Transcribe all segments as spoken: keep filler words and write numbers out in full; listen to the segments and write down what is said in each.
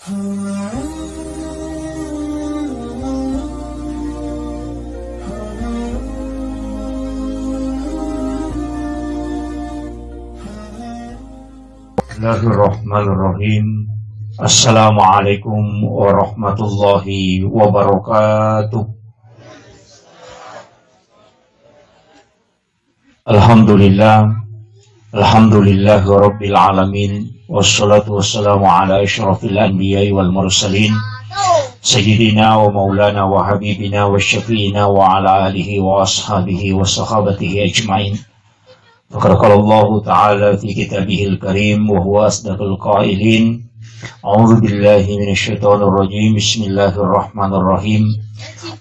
Bismillahirrahmanirrahim. Assalamualaikum warahmatullahi wabarakatuh. Alhamdulillah. Alhamdulillahi rabbil alamin. Wassalatu wassalamu ala asyrafil anbiya'i wal mursalin. Sayyidina wa maulana wa habibina wa syafi'ina wa ala alihi wa ashabihi wa sahabatihi ajma'in. Faqad qala Allahu ta'ala fi kitabihil karim wa huwa asdaqul qailin. A'udzu billahi minasy syaithanir rajim. Bismillahirrahmanirrahim.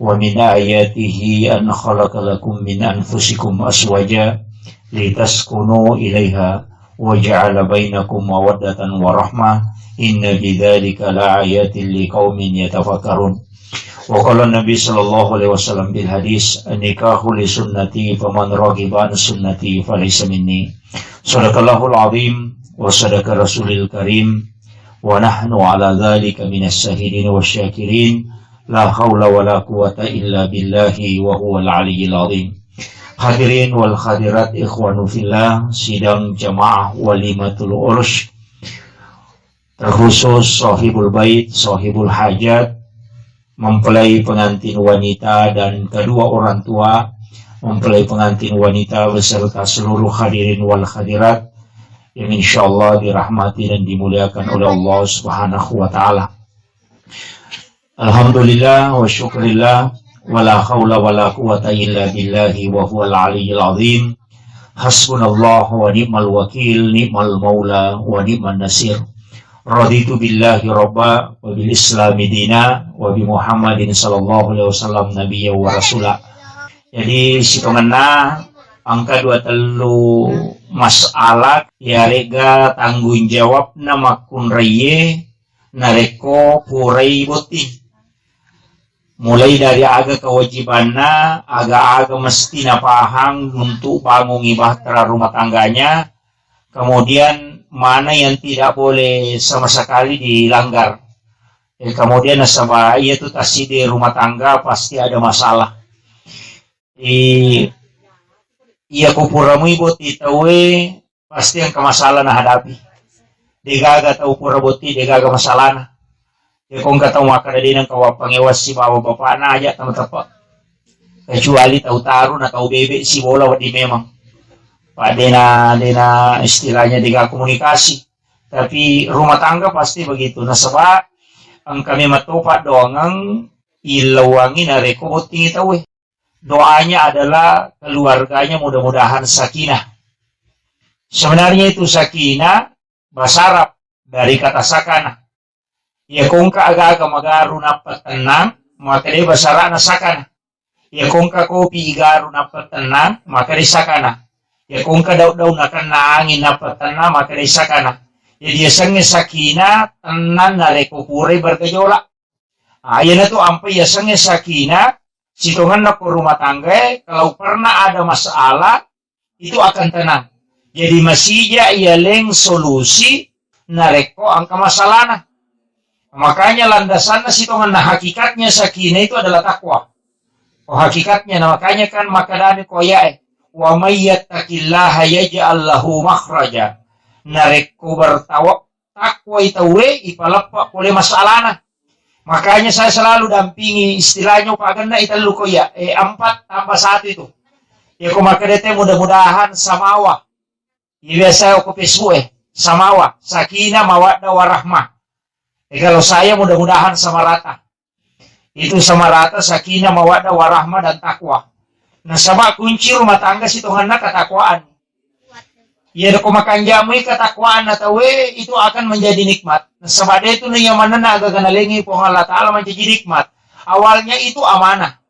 Wa min ayatihi an khalaqa lakum min anfusikum azwaja litaskunu ilaiha wa ja'ala bainakum mawaddatan wa rahmah. Inna bidzalika laayatin liqaumin yatafakkarun. Wa qala Nabi sallallahu alaihi wasallam bil hadis, "An-nikahu li sunnati, faman raghiba an sunnati falaysa minni." Sadaqallahul azim wa sadaqa rasulil karim, wa nahnu ala dzalika minas syahidin wasy syakirin. La haula wala quwwata illa billahi wa huwal aliyyil azim. Hadirin wal hadirat, ikhwanu fillah, sidang jamaah walimatul urus, terkhusus sahibul bait, sahibul hajat, mempelai pengantin wanita dan kedua orang tua, mempelai pengantin wanita beserta seluruh hadirin wal hadirat yang insyaallah dirahmati dan dimuliakan oleh Allah Subhanahu wa taala. Alhamdulillah wa syukrillah, wa la haula wa la quwwata illa billahi wa huwal aliyyil azim. Hasbunallah wa ni'mal wakil, ni'mal maula wa ni'man nasir. Raditu billahi rabba wa bil islami dina wa bi Muhammadin sallallahu alaihi wasallam nabiyya wa rasula. Jadi sitongenna engka dua tellu masalah yarega tanggung jawabna makkunraiye narekko purai botting. Mulai dari aga kewajibanna, aga-aga mesti napahang untuk bangungi bahtera rumah tangganya, kemudian mana yang tidak boleh sama sekali dilanggar. Eh, kemudian nasaba iya tu tasidi rumah tangga pasti ada masalah. Di iya ko pura mui botting tauwe pasti engka masalah nahadapi. Degaga tau pura botting, degaga masalahna. Iya ko engka tau makkeda de nengka wappangewang sibawa bapakna, aja tama teppe. Kecuali tau taru na tau bebe sibola wedding memang. Pak dena dena istilahnya dega komunikasi. Tapi rumah tangga pasti begitu. Nasaba engka memang topa doangeng illauangi narekko bottingi tauwe. Doanya adalah keluarganya mudah-mudahan sakinah. Sebenarnya itu sakinah bahasa Arab dari kata sakana. Iya ko engka aga-aga magaru nappa tennang, maka de basarana sakana. Iya ko engka kopi igaru nappa tennang, maka de sakana. Iya ko engka daun-daun nakenna angin nappa tennang, maka de sakana. Jadi yasengnge sakinah tennang narekko purai bergejolak. Ah, iyanatu ampai yasengnge sakinah, sitongenna ko rumah tanggae, kalau pernah ada masalah, itu akan tenang. Jadi masija iyaleng solusi narekko engka masalahna. Makanya landasanna sitongenna hakikatnya sakinah itu adalah takwa. Oh, hakikatnya, nah, makanya kan makadani ko ayae, "Wa may yattaqillaha yaj'al lahu makhraja." Narekko bertawa-, takwai tauwe, ipaleppa pole masalahna. Makanya saya selalu dampingi istilahnya, Pak, genna itellu ko iya, eh, empat tambah satu itu. Ya, ko makkeda te mudah-mudahan samawa. Iya, biasa ko Facebook, eh, samawa, sakinah, mawaddah, warahmah. Eh, kalau saya mudah-mudahan sama rata. Itu sama rata sakinah, mawaddah, warahmah, dan takwa. Nasaba kunci rumah tangga sitongenna ketakwaan. Iya, ko makanjamui ketakwaan na tauwe, itu akan menjadi nikmat. Nasaba de tu naiya manenna aga-aga nalengi Puang Allah Ta'ala menjadi nikmat. Awalnya itu amanah.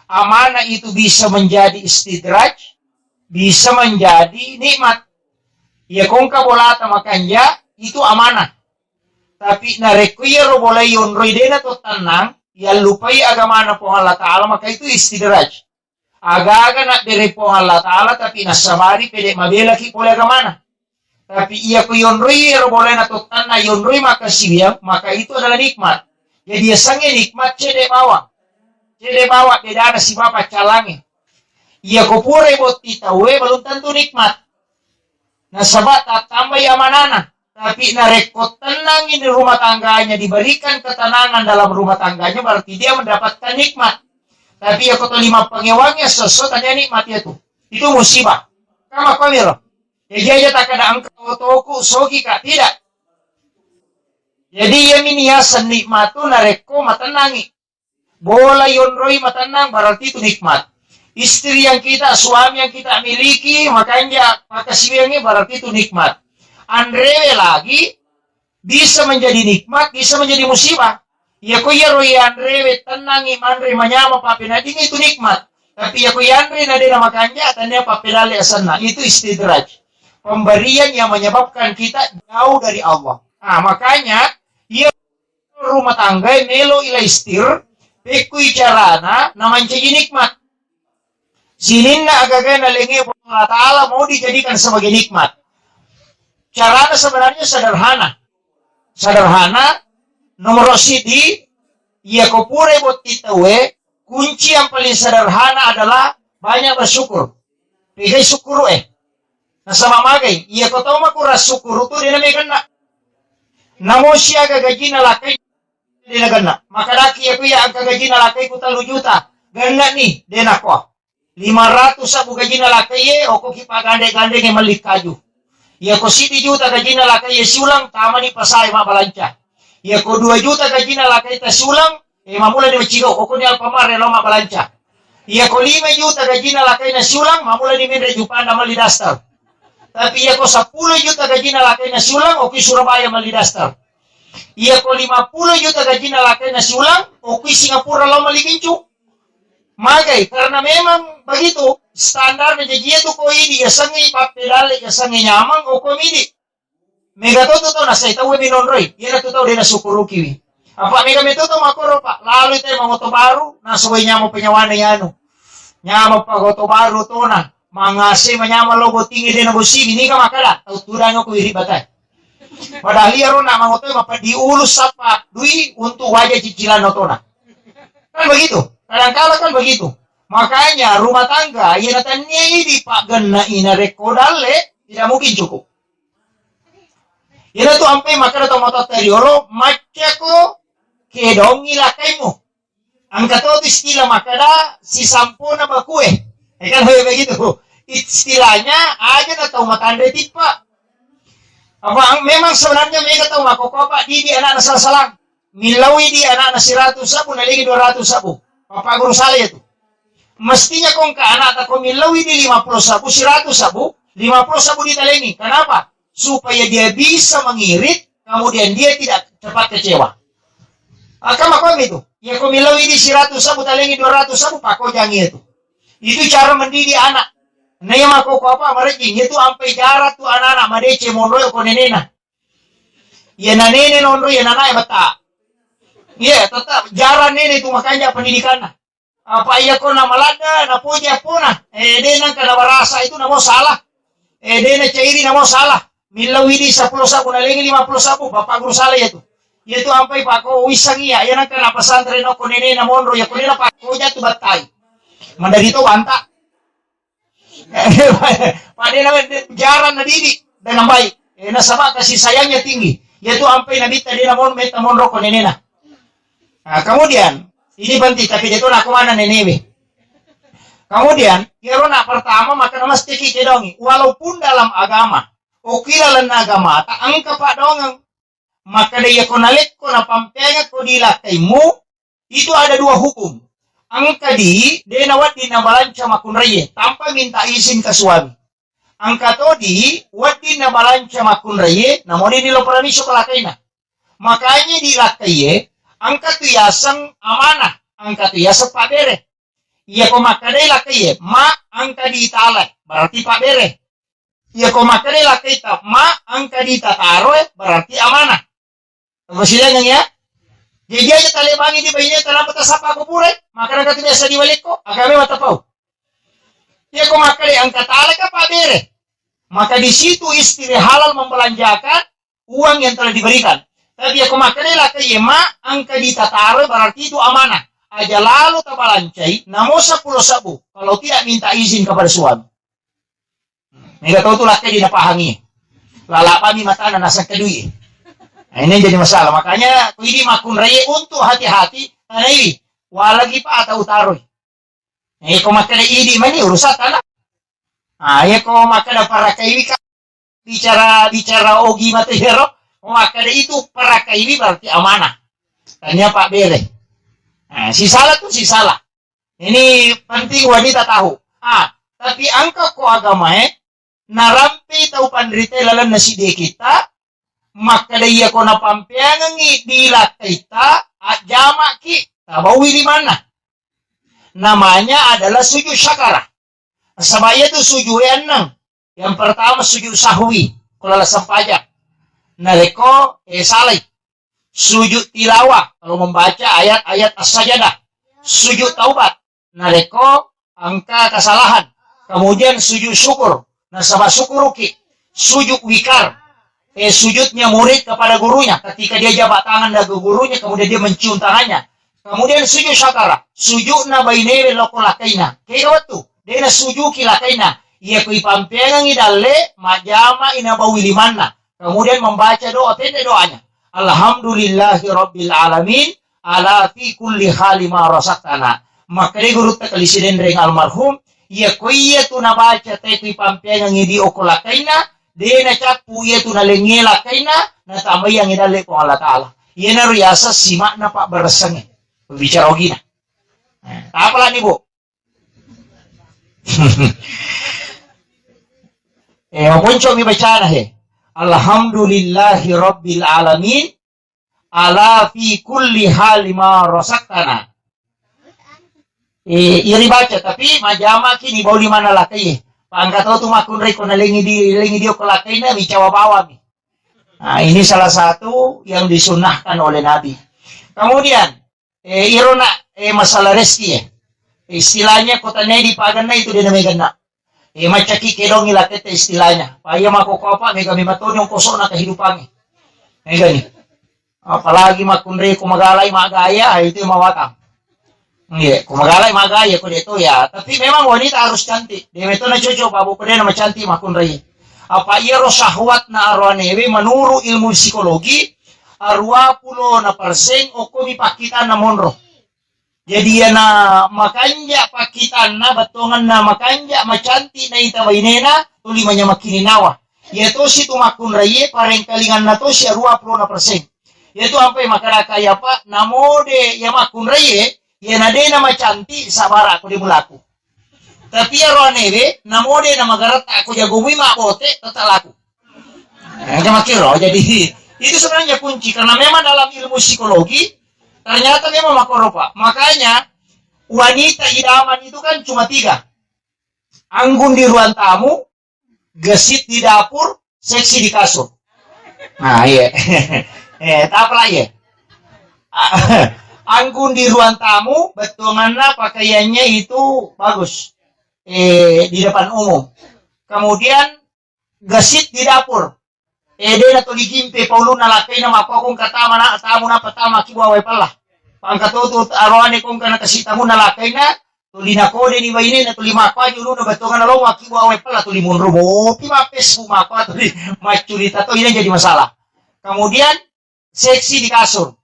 Amanah itu bisa menjadi istidraj, bisa menjadi nikmat. Iya, ko engka bolata makanja, itu amanah. Tapi narekko iyaro bolae yonroi de nato tennang, yallupai agamana Puang Allah Ta'ala, maka itu istidraj. Aga-aga nabbere Puang Allah Ta'ala, tapi nassabari pede mabelaki pole agamana. Tapi iya ko yonroi ero bolana tottanna yonroi makkasiwiang, maka itu adalah nikmat. Jadi yasengnge nikmat cedde bawang. Cedde bawang bedana sibawa paccalangnge. Iya ko purai botti tauwe belum tentu nikmat. Nasaba tattambai amanana. Tapi narekko tenang ini rumah tangganya, diberikan ketenangan dalam rumah tangganya, berarti dia mendapatkan nikmat. Tapi iya ko toli mappangewangngé esso-esso, tania nikmat itu. Itu musibah. Kama pamiro. Jadi aja takkeda engka otoku sogi ka, tidak. Jadi iyami niaseng nikmat tu narekko matennangi. Bola yonroi matennang, berarti itu nikmat. Istri yang kita, suami yang kita miliki, makanja pakkasiwiangngi, berarti itu nikmat. Anrewe lagi bisa menjadi nikmat, bisa menjadi musibah. Iya ko iyaro yanrewe tennangi, manre manyameng, pappeneddingngi, itu nikmat. Tapi iya ko yanre na dena makanja, tania pappelalle asenna, itu istidraj. Pemberian yang menyebabkan kita jauh dari Allah. Ah, makanya iya rumah tangga melo ilaistir, pekkui carana namancaji nikmat. Sininna agaga nalengnge Puang Allah Ta'ala mau dijadikan sebagai nikmat. Carana sebenarnya sederhana. Sederhana, nomor sidi, iya ko purai botti tauwe, kunci yang paling sederhana adalah banyak bersyukur. Pegai syukur eh. Nasaba magai, iya ko tau makurang syukur tu dena meganna. Namo siaga gajina lakkai dena ganna. Makadaki iya ku iya engka gajina lakkai ku tellu juta. Ganna ni, dena ko. Lima ratus sabu gajina lakkai ye, oko ki pagande-gandenge melli kaju. Iya ko sidi juta gajina lakkai ye siulang, tamani pasae mabbalanca. Iya ko dua juta gajina lakkai ta siulang, eh, mamula ni macigo, oko ni Alfamart lo mabbalanca. Iya ko lima juta gajina lakkai na siulang, mamula ni menre jupanda melli daster. Tapi iya ko seppulo juta gajina lakkai na siulang, oki Surabaya melli daster. Iya ko lima puluh juta gajina lakkai na siulang, oki Singapura lo melli gincu. Magai, karena memang begitu standarnya. Jaji iya tu ko idi, yasengnge pappedalle, yasengnge nyameng, oko midi. Mega to tu tau nasai tau we minonroi, iya tu tau dena syukurukiwi. Apa mega meto tau makoro, Pak? Lalu te mangoto baru, nasawai nyameng penyawana yanu. Nyameng pagoto baru tona. Mangase manyameng lo bottingnge dena bosiwi, niga makada, tau tudang ko iri batai. Padahal iya ro na mangoto mapeddi ulu sapa dui untuk waja cicilan otona. Kan begitu. Kadangkala kan begitu. Makanya rumah tangga, iya natannia idi paggenna ina rekko dalle, tidak mungkin cukup. Iyana tu ampai makkeda tomatoatta riolo, maccako kedongi lakkaimu. Engka to tu istilah makkeda sisampona bakue. Eh, kan begitu. Istilahnya aja na tau matanre tippa. Apa memang sebenarnya mega tau makkokko apa didik anakna salah-salah. Millaui di anakna siratu sabu, nalengi dua ratu sabu. Bapak guru salah itu. Mestinya ko engka anakta ko millaui di lima puluh sabu, siratu sabu, lima puluh sabu ditalengi. Kenapa? Supaya dia bisa mengirit, kemudian dia tidak cepat kecewa. Aka mako itu. Ya ko millaui di siratu sabu, talengi dua ratu sabu, pakojangi itu. Itu cara mendidik anak. Nah, iya makkokko apa marejing, itu ampai jarak tu anak-anak madece monro ko nenena. Iya na nene nonro, iya na nae betta. Iya, tetap jarak nene tu makanja pendidikanna. Apa iya ko na maladda, na poji appona. Eh, de nangka na barasa itu namo salah. Eh, de na cairi namo salah. Millaui di seppulo sabu, nalengi lima puluh sabu, bapak guru salah iya tu. Iya tu ampai pako wisang iya, iya nangka na pesantren okko nene na monro, iya ko de na pako jatu battai. Mandari to wanta. Padahal jaran na didik dengan baik. Eh, nasaba kasih sayangnya tinggi. Yaitu ampai nabitta de na mon-, metta monro ko nenena. Nah, kemudian, ini penting, tapi de to nako mana nenewe. Kemudian, iyaro na pertama, maka namastiki kedongi. Walaupun dalam agama, oki lalenna agama, tak engka padongeng. Makkeda iya ko nalekko napampengekko di lakkaimu, itu ada dua hukum. Engka di, de nawedding nabalanca makkunraie, tanpa minta izin ke suami. Engka to di, wedding nabalanca makkunraie, namoni ni lo paramiso ke lakkaina. Makanya di lakkaie, engka tu yaseng amanah, engka tu yaseng pabere. Iya ko makkedai lakkaie, ma engka di tala, berarti pabere. Iya ko makkedai lakkaita, ma engka di tataroe, berarti amanah. Apa silakan ya? Jadi aja talebangi di baine tanpa tasapa ko pure, maka nang katu biasa di walikko, agame matapau. Iya ko makkeda engka tala ka pabere. Maka di situ istri halal membelanjakan uang yang telah diberikan. Tapi ya ko makkeda lakkai, "Ma, engka ditataro, berarti itu amanah. Aja lalo tabalancai, namo seppulo sebbu, kalau tidak minta izin kepada suami." Mega tau tu lakkai di napahangi. Lalapami matana nasengka dui. Nah, ini jadi masalah. Makanya, ko idi makkunrai untuk hati-hati, tanaiwi. Walagi pa atau taroi. Eh, ko makkeda idi mani urusan tanah. Ah, ya ko makkeda parakaiwi ka, bicara, bicara ogi mate hero, ko makkeda itu parakaiwi berarti amanah. Tanya Pak Bere. Nah, si salah tu si salah. Ini penting wanita tahu. Ah, tapi engka ko agamae, narampe tau panrite lalenna siddi kita, makkeda iya ko napampeangengi di lakkaita, ajjamaki, tabaui limanna. Namanya adalah sujud syakara. Nasaba iya tu sujud e enneng. Yang pertama sujud sahwi, ko laleng sempajang. Narekko, eh, salai. Sujud tilawah, kalau membaca ayat-ayat as-sajadah. Sujud taubat, narekko engka kesalahan. Kemudian sujud syukur, nasaba syukuruki. Sujud wikar, eh, sujudnya murid kepada gurunya. Ketika dia jabat tangan dengan gurunya, kemudian dia mencium tangannya. Kemudian sujud syakara, sujudna bainewe loko lakaina. Kega wettu, dena sujuki lakaina. Iya ko ipampeangengi dalle, majjama inabawi limanna. Kemudian membaca doa, pendek doanya. "Alhamdulillahi rabbil alamin, ala fi kulli hali ma razaqtana." Makkeda gurutta Kali Sidenreng almarhum, iya ko iya tu nabaca te ku ipampeangengi di okko lakaina, de nacappu iya tu nalengnge lakaina, natambaiangi dalle Puang Allah Ta'ala. Iyanaro riaseng simakna pabbaressangnge. Bicara ogina. Nah, apalagi, Bu? Eh, maponcomi bacana he. "Alhamdulillahi rabbil alamin, ala fi kulli hali ma razaqtana." Eh, iri baca, tapi majjamaki ni bauli mana lakai. Pangkato tu makkunrai ko nalengi di, lengi dio ko lakaina, micawa bawami. Nah, ini salah satu yang disunnahkan oleh Nabi. Kemudian, eh, iro na, eh, masalah rezeki, eh. Istilahnya kota ne di paganna itu dia namanya genna. Eh, macaki kedongi lakete istilahnya. Pa iya mako kopa mega mematoni ongkosona kehidupannya. Mega nih. Apalagi makkunrai ko magalai magaya, itu yang mawatang. Iya, ko magalai magaya ko de to ya. Tapi memang wanita harus cantik. De meto na cocok, Pak, Bu, ko de na macantik makkunrai. Apa iyaro syahwatna aroanewe menurut ilmu psikologi, aruapulona persen okkomi pakkitanna monro. Jadi iyana makanja pakkitanna, bettuanganna makanja, macantik naita bainena, tuli manyamakkini nawa. Iya tosi tu makkunraie, parengkalinganna tosi aruapulona persen. Iya tu ampai makkadaka iya, Pak, namode iya makkunraie, iyana de na macantik, sabara ko de mulaku. Tapi iyaro anewe, namode na magaratta ko jago mui mabbote, tetap laku. Eh, macam makkiro. Jadi, itu sebenarnya kunci. Karena memang dalam ilmu psikologi, ternyata memang makkoro, Pak. Makanya, wanita idaman itu kan cuma tiga. Anggun di ruang tamu, gesit di dapur, seksi di kasur. Nah, iya. Eh, tak apa lagi. Anggun di ruang tamu, bettuanganna pakaiannya itu bagus. Eh, di depan umum. Kemudian gesit di dapur. Eh, de na tuli gimpe pauluna lakaina, makkua ko engka tama na, tamu na patama ki bawa pella. Pangka to tu aroane ko engka na kasi tamu na lakaina, tuli na kode ni baine na tuli makkua ji uluna bettuanganna lo maki bawa pella, tuli munru mopi ma Facebook makkua, tuli maccurita to, ini jadi masalah. Kemudian seksi di kasur.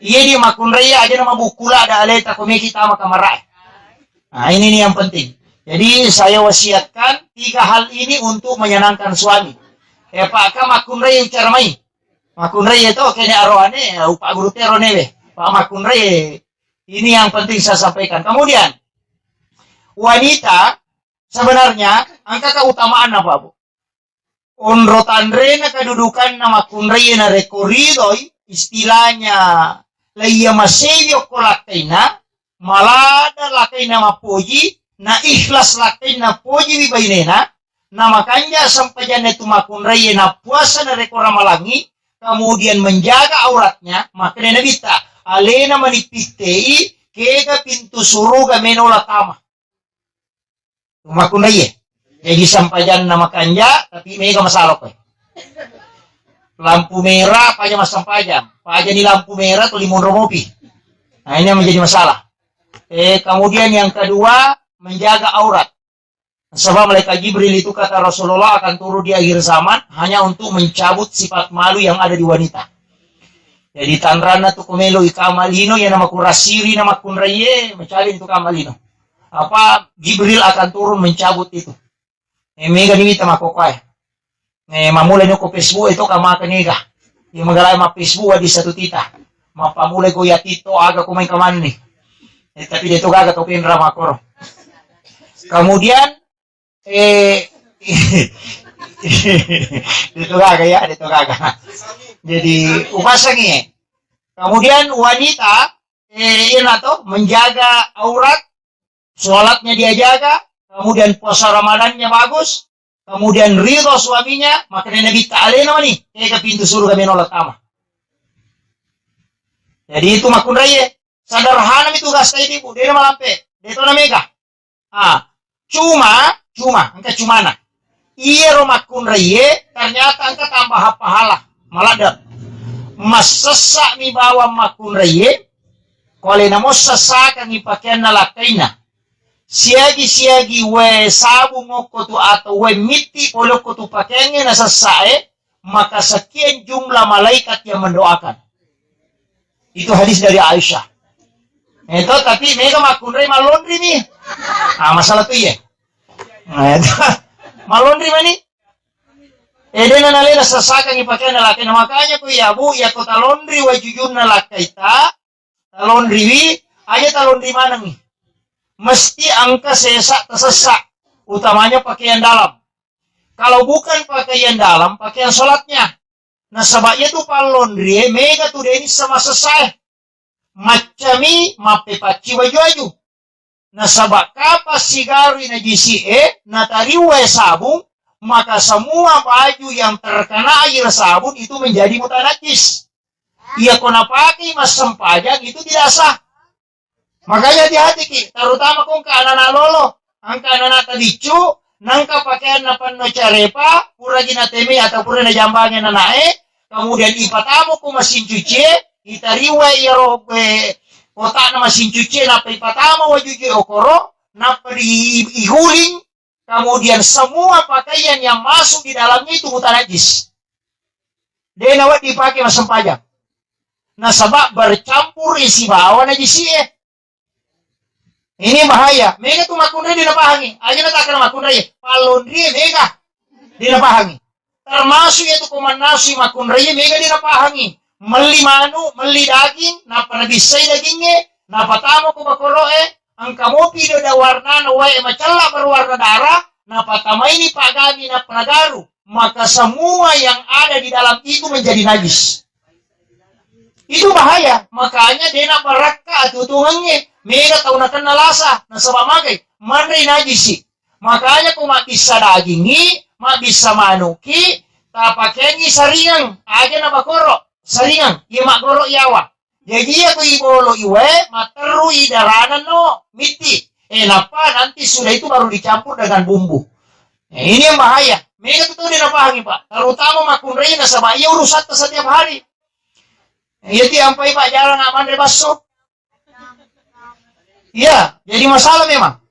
Iya di makkunrai aja nama buku la ada aleta komeki tama kamarae. Nah, ini nih yang penting. Jadi saya wasiatkan tiga hal ini untuk menyenangkan suami. Eh, Pak, ka makkunrai cara mai. Makkunrai itu kene aroane, eh, upak guru tero newe. Pak makkunrai, ini yang penting saya sampaikan. Kemudian, wanita sebenarnya angka keutamaan apa, Bu? Onro tanrena kedudukanna makkunraie narekko ridoi, istilahnya laiya masewi okko lakkainna, malada lakkainna mappoji, na ikhlas lakkainna pojiwi bainena, na makanja sempajanna tu makkunraie, na puasa narekko ramalangi, kemudian menjaga auratnya, makanya Nabitta, alena manipittei, kega pintu suruga menola tama. Makkunraie. Jadi sempajanna makanja, tapi mega masalah koe. Lampu merah, paja massempajang. Paja ni lampu merah, tuli monro mopi. Nah, ini yang menjadi masalah. Eh, kemudian yang kedua, menjaga aurat. Sebab malaikat Jibril itu, kata Rasulullah, akan turun di akhir zaman hanya untuk mencabut sifat malu yang ada di wanita. Jadi tanranna tu kumelo ikama lino, ya nama kurasiri, nama kunraye, mencabut itu kama lino. Apa Jibril akan turun mencabut itu. Eh, mega ni mita makokoe. Eh, mamulai noko Facebook itu kama kenega. Iya magalai ma Facebook di satu tita. Mappamulai goya TikTok aga kumai kamanni. Eh, tapi dia itu gaga to pinra makoro. Kemudian, eh, itu gaga ya, itu gaga. Jadi, upasangi. Kemudian wanita, eh, iya na to, menjaga aurat, sholatnya dia jaga, kemudian puasa Ramadannya bagus, kemudian ridho suaminya, maka Nabi ta alena mani, eh, ke pintu surga menola tama. Jadi itu makkunraie. Sederhana mi tugas tadi, Bu. Dia malampe. Dia tona mega. Ah, cuma, cuma, engka cumana. Iyaro makkunraie ternyata engka tambahan pahala. Maladde. Massessa mi bawang makkunraie, ko alena mo sessakangi pakeanna lakkainna. Siagi-siagi wae sabung okko tu atau wae mitti pole okko tu pakeangnge nasessae, maka sekian jumlah malaikat yang mendoakan. Itu hadis dari Aisyah. Itu tapi mega makkunrai malonri mi. Ah, masalah tu iya. Nah, itu. Malonri mani. Eh, dena nalena sessakangi pakeanna lakkainna. Makanya ku iya, Bu, iya ko talonri wajujunna lakkaita, talonriwi, aja talonri manengi. Mesti engka sesa tasessa, utamanya pakaian dalam. Kalau bukan pakaian dalam, pakaian sholatnya. Nasaba iya tu pallonrie mega tu deni sama sessae. Maccami mappepacci waju-waju. Nasaba kapang sigarui najisi e, natariwa e sabung, maka semua baju yang terkena air sabun itu menjadi mutanajis. Iya ko napakai massempajang itu tidak sah. Makanya hati-hati ki, terutama ko engka anak-anak lolo, engka anak-anak tabiccu, nengka pakaianna penno carepa, puragi nateme atau pura najambangi anak-anak e, kemudian ipatamu ko mesin cuci e, itariwa iyaro, eh, kotakna mesin cuci e, nappa ipatamu waju je okoro, nappa di iguling, kemudian semua pakaian yang masuk di dalamnya itu mutanajis. De nawa dipake massempajang. Nasaba bercampur isi bawa najisi e. Ini bahaya. Mega tu makkunrai de napahangi. Aja natakana makkunrai. Pallonri e mega. De napahangi. Termasuk itu ko mannasui makkunrai mega de napahangi. Melli manu, melli daging, nappa nabissai dagingnge, napatama ko bakoro e, engka mopi do da warnana wae macella berwarna darah, napatamaini pagami nappa nagaru, maka semua yang ada di dalam itu menjadi najis. Itu bahaya, makanya de nabarakka atutungengnge, mega tau nakenna lasa, nasaba magai, manrei najisi. Makanya ko mabbissa dagingngi, mabbissa manuki, tapakeangngi saringang, aja na bakoro, saringang, iya maggoro yawa. Jaji iya ko ibolo iwae, matterru i darana no, mitti. Eh, nappa nanti sudah itu baru dicampur dengan bumbu. Eh, ini yang bahaya. Mega tu tau de napahangi, Pak. Terutama makkunrai nasaba iya urusatta setiap hari. Iya ti ampai Pak jarang manre basso. Iya, jadi masalah memang.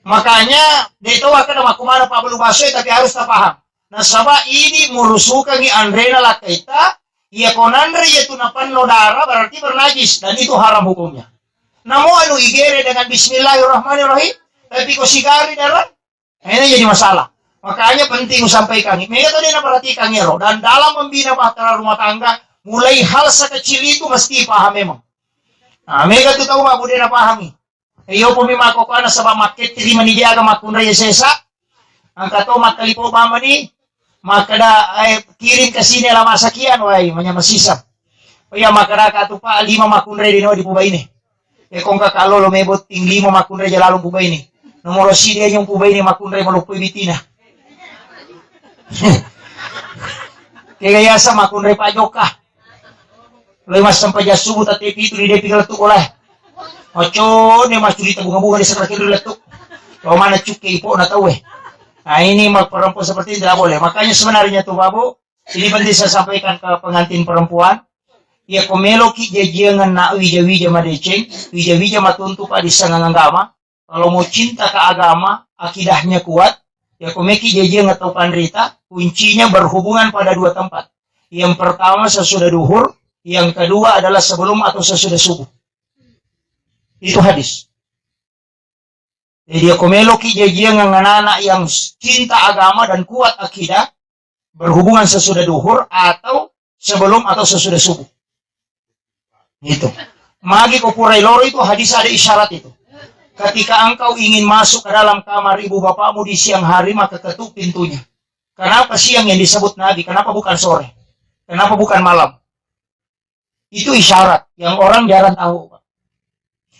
Makanya, de to wakkeda makkumana pabbalu basso, tapi harus tapaham. Nasaba idi murusukangi anrena lakkaita, iya ko nanre iya tu napenno darah, berarti bernajis, dan itu haram hukumnya. Namo anu igere dengan bismillahirrahmanirrahim, tapi ko sigari darah, ini jadi masalah. Makanya penting usampaikan. Mega to de naperhatikan ero. Dan dalam membina bahtera rumah tangga, mulai hal sekecil itu mesti paham memang. Nah, mega tu tau mabbu de napahangi. Iyo pumi makkokkoe nasaba makkettiri mani jaga makkunrai sesa. Engka to makkalipo bamani makkeda, eh, kirim ke sini alamat sekian, wai manyameng siseng. Oh iya, makkeda katu Pak, lima makkunrai dino dipubaine. Eh, kongka kalo lo mebotting lima makkunrai jalalung pubaine. Nomoro sidi aja pubaine makkunrai maloppoi bitina. Kega yasa makkunrai Pak Joka. Lo massempajang subuh tette pitu di depi lettu kolai. Macone macurita bunga-bunga di sebelah kiri lettu. Lo mana cukke ipo na tau eh. Nah, ini mak-, perempuan seperti ini tidak boleh. Makanya sebenarnya tuh, Bapak, ini penting saya sampaikan ke pengantin perempuan. Ya, ko meloki jajiangan nak wija-wija madeceng, wija-wija matuntu pada sangang agama. Kalau mau cinta ke agama, akidahnya kuat, ya, ko meki jajiangan tau panrita, kuncinya berhubungan pada dua tempat. Yang pertama sesudah duhur, yang kedua adalah sebelum atau sesudah subuh. Itu hadis. Jadi, ya, ko meloki jajiangan anak-anak yang cinta agama dan kuat akidah, berhubungan sesudah duhur atau sebelum atau sesudah subuh. Gitu. Magi ko purai loro itu hadis ada isyarat itu. Ketika engkau ingin masuk ke dalam kamar ibu bapakmu di siang hari, maka ketuk pintunya. Kenapa siang yang disebut Nabi? Kenapa bukan sore? Kenapa bukan malam? Itu isyarat yang orang jarang tahu, Pak.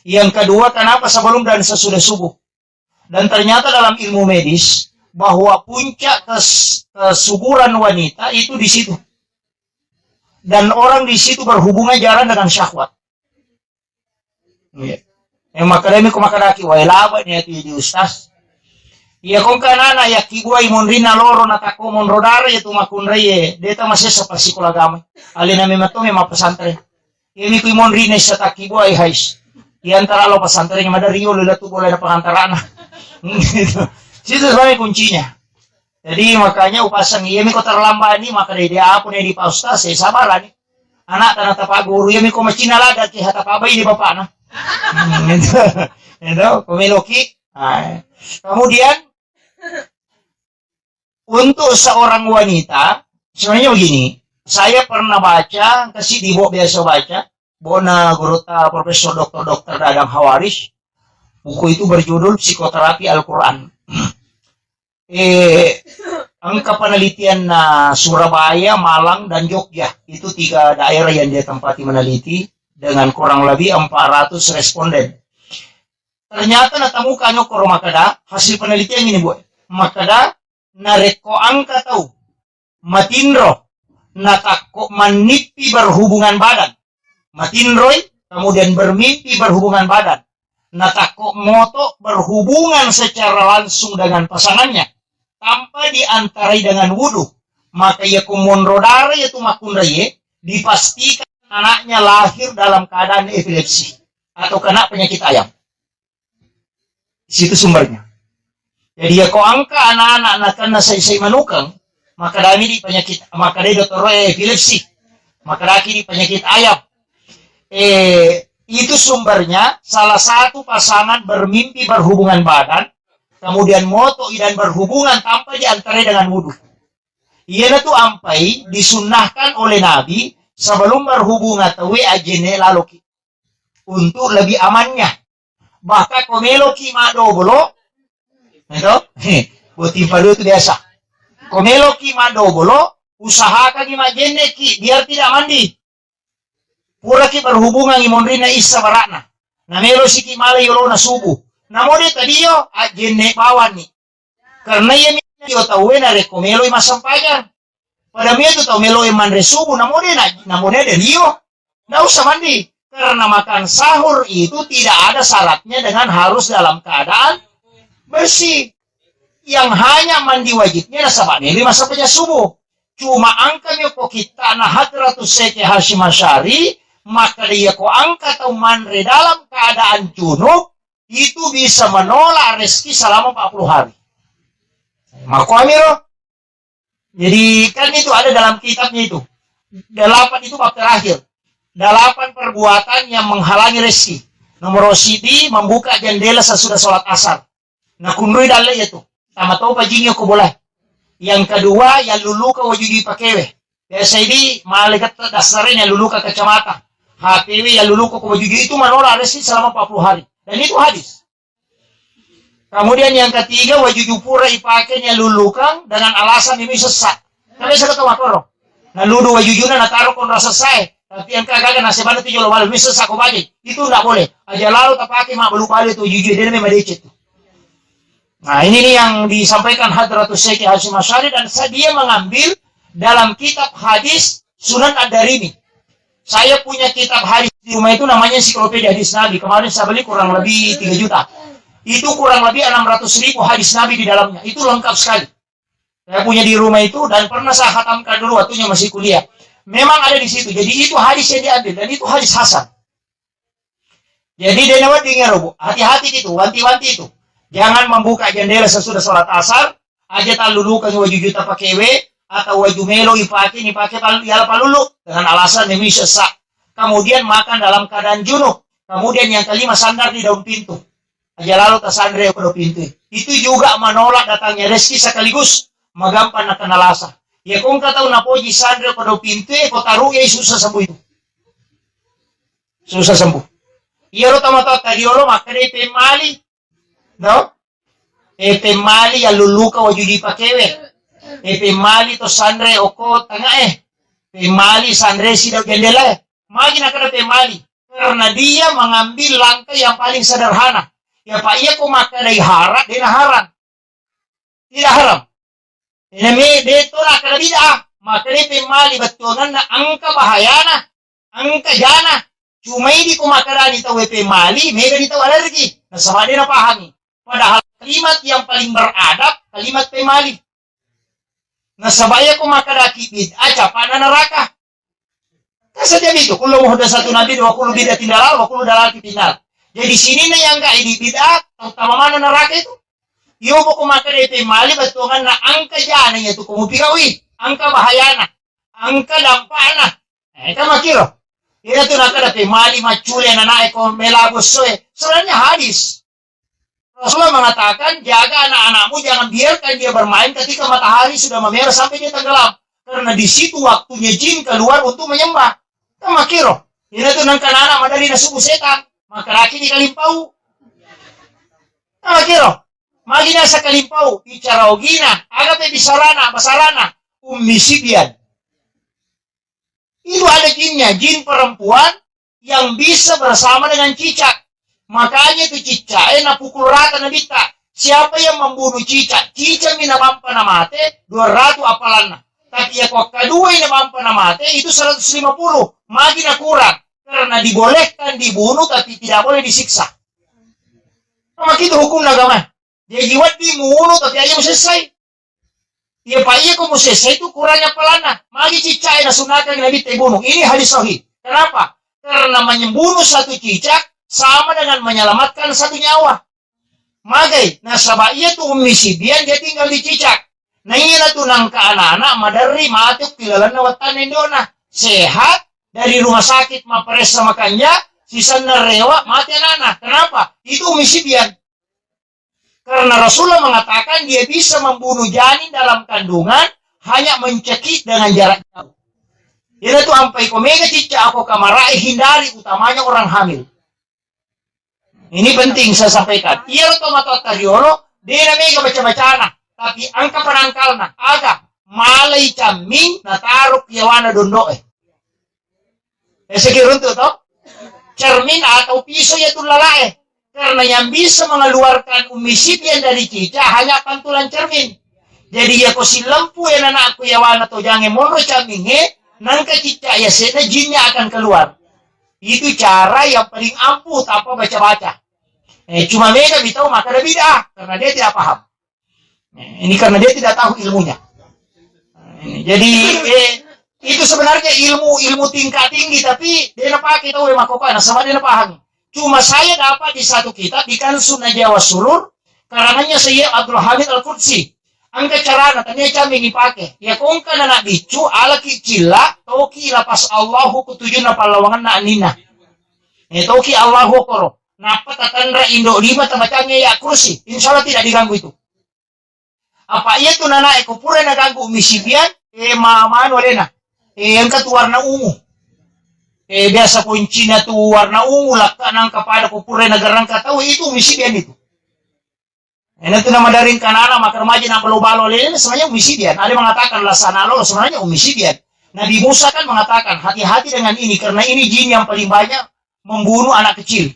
Yang kedua, kenapa sebelum dan sesudah subuh? Dan ternyata dalam ilmu medis bahwa puncak kes-, kesuburan wanita itu di situ. Dan orang di situ berhubungan jarang dengan syahwat. Iya. Yang makadami ko makadaki, "Wai laba ni ati di ustaz." Iya, kong kanana ya kibuai monrina loro na takko monro dara ya tu makunrai ye. Deta masessa pasikola agama. Alena memang to memang pesantren. Iyami kui monrina issa takkibuai hais. Iya antara lo pesantren madari yo lila tu boleh ada pengantarana. Situ sebenarnya kuncinya. Jadi makanya upasang iyami ko terlambat ni maka dia, dia apa nih di Pak Ustaz, saya sabar ni. Anak tanah tapak guru iyami ko macina lada ki hata pabai di bapakna. Hmm, itu. Itu, ko meloki. Ah. Kemudian untuk seorang wanita, sebenarnya begini, saya pernah baca, kasih di buku biasa baca, bona gurutta Profesor Doktor Doktor Dadang Hawaris, buku itu berjudul Psikoterapi Al-Quran. Eh, angka penelitian, nah, Surabaya, Malang, dan Jogja, itu tiga daerah yang dia tempati meneliti dengan kurang lebih empat ratus responden. Ternyata natemukan okkoro makkeda, hasil penelitian ini, Bu. Makkeda, narekko engka tau matinro, natakko mannippi berhubungan badan. Matinroi, kemudian bermimpi berhubungan badan. Natakko moto berhubungan secara langsung dengan pasangannya tanpa diantarai dengan wudu, maka ia kumonro dara ia tu makkunraie, dipastikan anaknya lahir dalam keadaan epilepsi atau kena penyakit ayam. Di situ sumbernya. Jadi, ya, ko engka anak-anak nakenna sai-sai manukeng, maka dami di penyakit, maka dai dokter epilepsi, maka daki di penyakit ayam. Eh, itu sumbernya salah satu pasangan bermimpi berhubungan badan, kemudian moto dan berhubungan tanpa diantarai dengan wudhu. Iyanatu ampai disunnahkan oleh Nabi sebelum berhubungan tauwe ajjenne laloki. Untuk lebih amannya. Bahkan ko meloki maddobolo, itu, botting palu itu biasa. Ko meloki maddobolo, usahakan majjenneki biar tidak mandi. Puraki berhubungan imonrina issa barakna. Na melo siki mala yolona subuh. Namo de tadio, ajjenne bawanni. Karena iya mi dio tauwe narekko meloi massempajang. Pada mia tu tau meloi manre subuh, namo de na, namo de de dio. Ndak usah mandi. Karena makan sahur itu tidak ada syaratnya dengan harus dalam keadaan bersih. Yang hanya mandi wajibnya nasaba meloi massempajang subuh. Cuma engka mi ko kittana Hadratus Syekh Hasyim Asy'ari, maka dia ko engka tau manre dalam keadaan junub, itu bisa menolak rezeki selama empat puluh hari. Makoamiro. Jadi kan itu ada dalam kitabnya itu. Delapan itu bab terakhir. Delapan perbuatan yang menghalangi rezeki. Nomor siji, membuka jendela sesudah sholat asar. Nakunrui dalle iya tu. Tama topa jingi ko bola. Yang kedua, yalluluka wajujui pakewe. Biasa ini male ketta dasare yalluluka kacamata. H P W yalluluka ko wajujui itu menolak rezeki selama empat puluh hari. Dan itu hadis. Kemudian yang ketiga, wajuju pura ipake yallulukang dengan alasan ini sesak. Tapi saya kata makoro. Naludu wajujuna nataro kon rasa sae. Tapi engka gaga nasibana tu jolo bale, mi sesak ko baje. Itu ndak boleh. Aja lalo tapake mabbalu-balu tu wajujue, de memang decet tu. Nah, ini nih yang disampaikan Hadratus Syekh Hasyim Asy'ari dan sa-, dia mengambil dalam kitab hadis Sunan Ad-Darimi. Saya punya kitab hadis di rumah itu namanya Ensiklopedia Hadis Nabi. Kemarin saya beli kurang lebih tiga juta. Itu kurang lebih enam ratus ribu hadis Nabi di dalamnya. Itu lengkap sekali. Saya punya di rumah itu dan pernah saya khatamkan dulu waktunya masih kuliah. Memang ada di situ. Jadi itu hadis yang diambil dan itu hadis hasan. Jadi de' nawedding ero, Bu. Hati-hati itu, wanti-wanti itu. Jangan membuka jendela sesudah sholat asar, aja tallulukangngi wajuta pakewe, atau waju melo ipake, ni pake pal-, yala palulu, dengan alasan demi sesak. Kemudian makan dalam keadaan junub. Kemudian yang kelima, sandar di daun pintu. Aja lalo tasanre ko do pintu. Itu juga menolak datangnya rezeki sekaligus magampang nakena lasa. Ya ko engka tau napoji sanre ko do pintu, ko taruh ya susah sembuh itu. Susah sembuh. Iyaro tomatoatta riolo makkeda pemmali. No? E pemmali yallulluka waju dipakewe. E pemmali to sanre oko tangae. Pemmali sanre sidau jendelae. Magi nakeda pemmali? Karena dia mengambil langkah yang paling sederhana. Ya, Pak, iya ko makkedai haram, dena haram. Tidak haram. Ina me de to nakkeda bid'ah, makkeda pemmali bettuanganna engka bahayana, engka jana. Cuma idi ko makkedani tau pemmali, mega di tau alergi. Nasaba de napahami. Padahal kalimat yang paling beradab, kalimat pemmali. Nasaba iya ko makkedaki bid'ah, capana neraka. Kan saja itu, kullu muhdatsatun bid'ah wa kullu bid'atin dalalah wa kullu dalalatin finnar. Jadi sininna yang gak ini bid'ah, terutama mana neraka itu. Iyo poko makkeda pemmali bettuanganna engka jana iya tu ko mupigaui, engka bahayana, engka dampakna. Eh, kan makkiro. Ina tu nakkeda pemmali maccule nanae ko melabu essoe. Sebenarnya hadis. Rasulullah mengatakan, jaga anak-anakmu, jangan biarkan dia bermain ketika matahari sudah memerah sampai dia tenggelam. Karena di situ waktunya jin keluar untuk menyembah. Kan makkiro. Ina tu nengka anak madari nasubu setan. Maka raki di kalimpau. Kan makkiro. Magi nasa kalimpau, bicara ogina, aga pe bisarana, basarana, ummi sibian. Itu ada jinnya, jin perempuan yang bisa bersama dengan cicak. Makanya itu cicak, eh, napukul rata nabitta. Siapa yang membunuh cicak? Cicak mina bampa na mate, dua ratus apalanna. Tapi ya kok kedua ini bampa na mate, itu seratus lima puluh. Magi na kurang. Karena dibolehkan dibunuh, tapi tidak boleh disiksa. Sama gitu hukum agama. Jadi wedding muunu, tapi aja selesai. Iya, Pak, iya, ko musessa itu kurangnya pelana. Magi cicak e nasunnakan Nabi te bunuh. Ini hadis sahih. Kenapa? Karena membunuh satu cicak sama dengan menyelamatkan satu nyawa. Magai, nasaba iya tu ummi sibian dia tinggal di cicak. Nah, iya tu nangka anak-anak maderri mati ilalanna wattanna indona. Sehat dari rumah sakit maparessa makanja, sisenna rewa mati anak-anak. Kenapa? Itu ummi sibian. Karena Rasulullah mengatakan dia bisa membunuh janin dalam kandungan hanya mencekik dengan jarak jauh. Iyana tu ampai ko mega cicca ako kamarae, hindari, utamanya orang hamil. Ini penting saya sampaikan. Iya to matoatta riolo, dena mega baca-bacana, tapi engka penangkalna. Aga? Malai camming nataro yawana dondoe. Eseki runtu to? Cermin atau pisau ya tu lalae. Karena yang bisa mengeluarkan ummi sibian dari cicak hanya pantulan cermin. Jadi ya ko silempu ya nanakku yawana to jange monro cerminge, nangka cicak ya sena jinnya akan keluar. Itu cara yang paling ampuh tanpa baca-baca. Eh, cuma mega mitau maka ada bid'ah karena dia tidak paham. Eh, ini karena dia tidak tahu ilmunya. Eh, jadi eh, itu sebenarnya ilmu ilmu tingkat tinggi tapi dia pakai tahu ya makokana sama dia paham. Cuma saya dapat di satu kitab di Kansunna Jawa Surur karangannya Syekh Abdul Hamid Al Qudsi. Engka carana tania cami ni pake. Ya kongka na biccu alaki cilla toki lapas Allahu kutujunna pallawanganna anina. Eh toki Allahu koro. Nappa tatanra indo lima tamacange ya kursi. Insya Allah tidak diganggu itu. Apa iya tu nanae ko pura naganggu misibian, eh ma manu alena. Eh engka tu warna ungu. Eh biasa poncina tu warna ungu lakka nangka pada ko pura nagarangka tau itu misibian itu. Ena tu nama daring kanana makar maji na balo-balo alena sebenarnya umisibian. Ada mengatakan lasana lo sebenarnya umisibian. Nabi Musa kan mengatakan hati-hati dengan ini karena ini jin yang paling banyak membunuh anak kecil.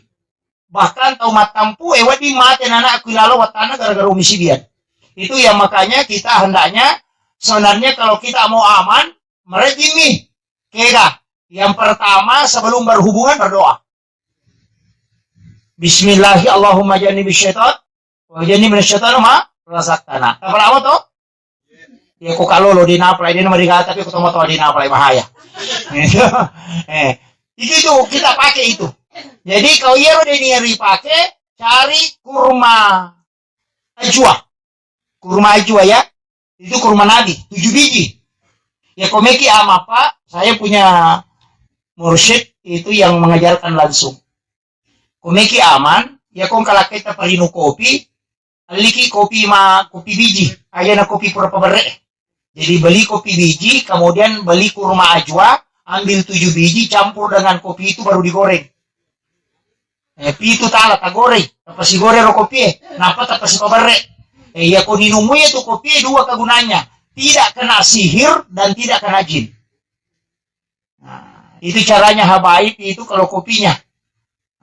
Bahkan tau mattampu e wedding mate nanakku ilalo wattanna gara-gara umisibian. Itu yang makanya kita hendaknya sebenarnya kalau kita mau aman, merejimi. Kega? Yang pertama sebelum berhubungan berdoa. Bismillahi Allahumma jannibis syaitan wa jannibna syaitan ma razaqtana. Apa lama to? Ya, ko kalolo di napalai, di nomor tiga, tapi ko tomo-tomo di napalai, bahaya. Eh, itu, itu kita pakai itu. Jadi, kalau iya udah niari pakai, cari kurma ajwa. Kurma ajwa ya. Itu kurma Nabi, tujuh biji. Ya, komeki ama, Pak, saya punya mursyid itu yang mengajarkan langsung. Komeki aman, ya kong kalakkaita parinu kopi, alliki kopi ma-, kopi biji, aja na kopi pura paberre. Jadi beli kopi biji, kemudian beli kurma ajwa, ambil tujuh biji, campur dengan kopi itu baru digoreng. Eh, pitu tala tagoreng, tapasi goreng ro kopi e, napa tapasi paberre. Eh, ya ko ninumui itu kopi e, dua kegunaannya. Tidak kena sihir dan tidak kena jin. Nah, itu caranya habaib itu kalau kopinya.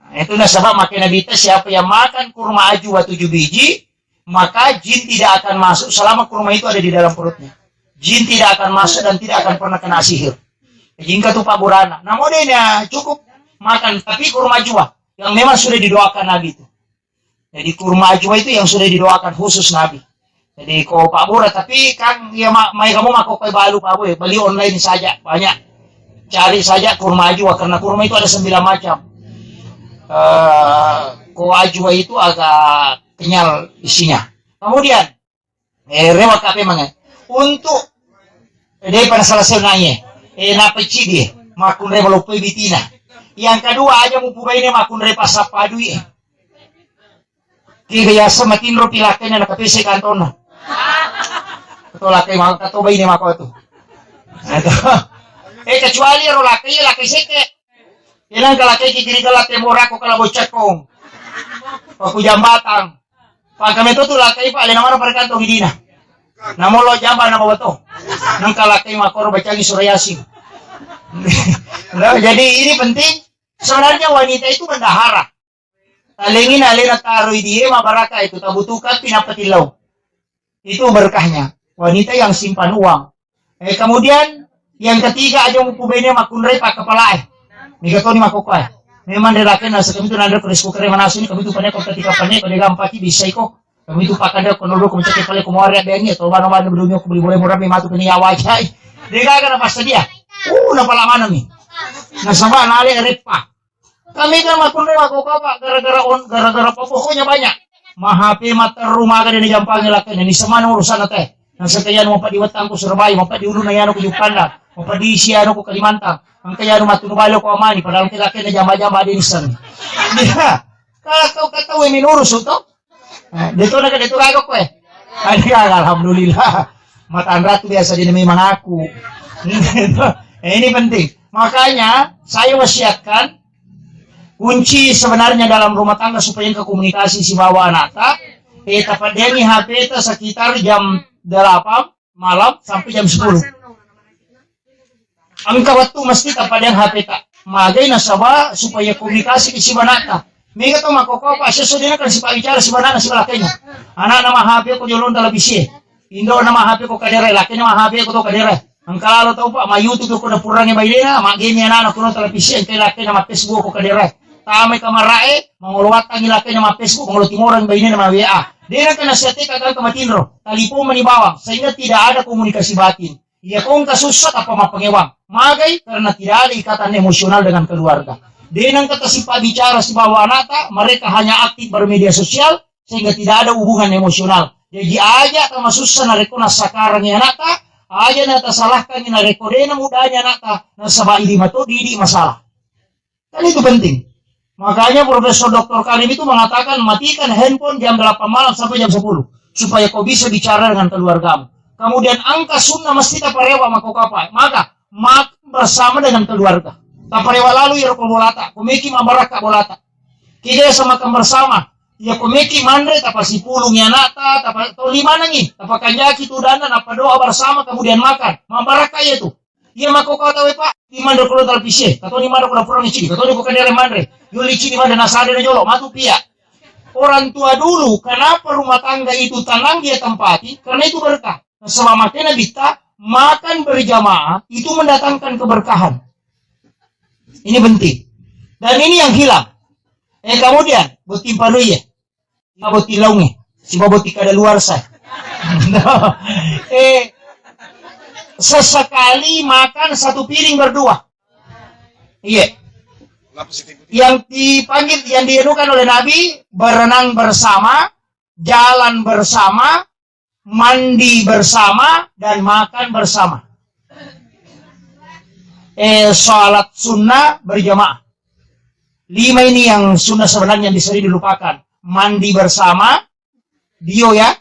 Nah, itu nasaba makai Nabi ta, siapa yang makan kurma ajwa tujuh biji, maka jin tidak akan masuk selama kurma itu ada di dalam perutnya. Jin tidak akan masuk dan tidak akan pernah kena sihir. Jadi engka tu pabburana. Namun dia cukup makan, tapi kurma ajwa yang memang sudah didoakan Nabi itu. Jadi kurma ajwa itu yang sudah didoakan khusus Nabi. Jadi ko pabbura, tapi kan ya ma-, mai kamu mako koi balu pabu ya, beli online saja, banyak. Cari saja kurma ajwa, karena kurma itu ada sembilan macam. Eh, ko ajwa itu agak kenyal isinya. Kemudian, eh, rewa kape mange. Untuk, eh, daripada salah saya nanya, eh, napa cidi, makunre malopoi bitina. Yang kedua, aja mupubaine makunre pasappadui. Ki biasa matinro pi lakkainna nakapese kantonna. Kato lakkai ma-, kato baine mako tu. Ato. Eh, kecuali ro lakkai, lakkai seke. Ilang ka lakkai ki kiri kala temborako kala boccakong. Paku jambatang. Pangka meto tu lakkai, Pak, alena maro pada kantong idina. Namolo jamba na bawa to. Nengka lakkai makoro bacangi surah Yasin. Nah, jadi ini penting. Sebenarnya wanita itu bendahara. Talengi na alena taroi die mabaraka itu, tabutuhkan pinappa tillau. Itu berkahnya. Wanita yang simpan uang. Eh, kemudian yang ketiga, aja mupu bene makunrai pakkapalae. Mega toni makkokkoe. Memang de lakena sekami tu nanre ko rice cooker manasuni, kami tu pane ko ketika pane ko de gampaki bisa iko. Kami tu pakada ko nolo ko mencaki pale ko muare bengi atau bano bano belum ko beli boleh murah matu kini awajai. De gaga na passadia. Uh, na pala mana mi. Nasaba nale reppa. Kami kan makunre makkokkoe, Pak, gara-gara on-, gara-gara apa, pokoknya banyak. Ma H P materru maga de jampangi lakena, ni semana urusan teh. Nasengka yanu mapeddi wettang ku Surabaya, mapeddi uluna yanu ku Juppandang, mapeddi isi yanu ku Kalimantan. Engka yanu mattunu bale ku Amani, padahal engka lakena jamba-jamba de niseng. Iya. Kalau kau kata we minurus to. Eh, de to naga de to gaga koe. Ada gaga, alhamdulillah. Matanra tu biasa jadi memang aku. Eh, ini penting. Makanya saya wasiatkan kunci sebenarnya dalam rumah tangga supaya engka komunikasi sibawa anakta. Eh, tapaddeangi H P ta sekitar jam delapan malam sampai jam sepuluh. Engka wettu mesti tapaddeang H P ta. Magai nasaba supaya komunikasi ki sibawa anakta. Mega to makkokkoe, Pak, sesso dena kan sipa bicara sibawa anakna sibawa lakena. Anakna ma H P ko jolong televisi. Indo na ma H P ko kadere, lakena ma H P ko to kadere. Engka lalo tau, Pak, ma YouTube ko na purangi bainena, ma game anakna ko televisi, engka lakena ma Facebook ko kadere. Tamai kamarae, mangolo wattangi lakena ma Facebook, mangolo timorang bainena ma W A. Dena kan nasihateka kan ke matinro. Telepon mani bawang, sehingga tidak ada komunikasi batin. Iya kongka sussa tappa mappangewang. Magai? Karena tidak ada ikatan emosional dengan keluarga. Denang kata sipa bicara sibawa anakta, mereka hanya aktif bermedia sosial sehingga tidak ada hubungan emosional. Jadi aja tamasussa narekko nassakarangi anakta, aja natasalahkangi narekko dena mudanya anakta, nasaba idi mato didi masalah. Kan itu penting. Makanya Profesor Doktor Karim itu mengatakan, matikan handphone jam delapan malam sampai jam sepuluh, supaya kau bisa bicara dengan keluargamu. Kemudian engka sunnah mesti taparewa makkokkoe, Pak. Maka makan bersama dengan keluarga. Taparewa lalu iro ko bolata, ko meki mabarakka bolata. Kita sama makan bersama. Ya ko meki manre, tapasipulungi anakta, tapa-, toli manengi, tapakanjaki tudana, napadoa bersama, kemudian makan. Mabarakka iya tu. Iya makkokkoe tauwe, Pak, di manre ko televisi, katoni manre ko dapurang cidi, katoni ko kadere manre. Yoli cidi manre nasada na jolo, matu pia. Orang tua dulu, kenapa rumah tangga itu tenang dia tempati? Karena itu berkah. Sebab makanya kita makan berjamaah itu mendatangkan keberkahan. Ini penting. Dan ini yang hilang. Eh, kemudian, botting panui ya. Siba botting laungnge, siba botting kadaluarsa. Eh, sesekali makan satu piring berdua. Iya. Yang dipanggil, yang dianukan oleh Nabi, berenang bersama, jalan bersama, mandi bersama, dan makan bersama. Eh, salat sunnah berjamaah. Lima ini yang sunnah sebenarnya yang sering dilupakan. Mandi bersama, dio ya.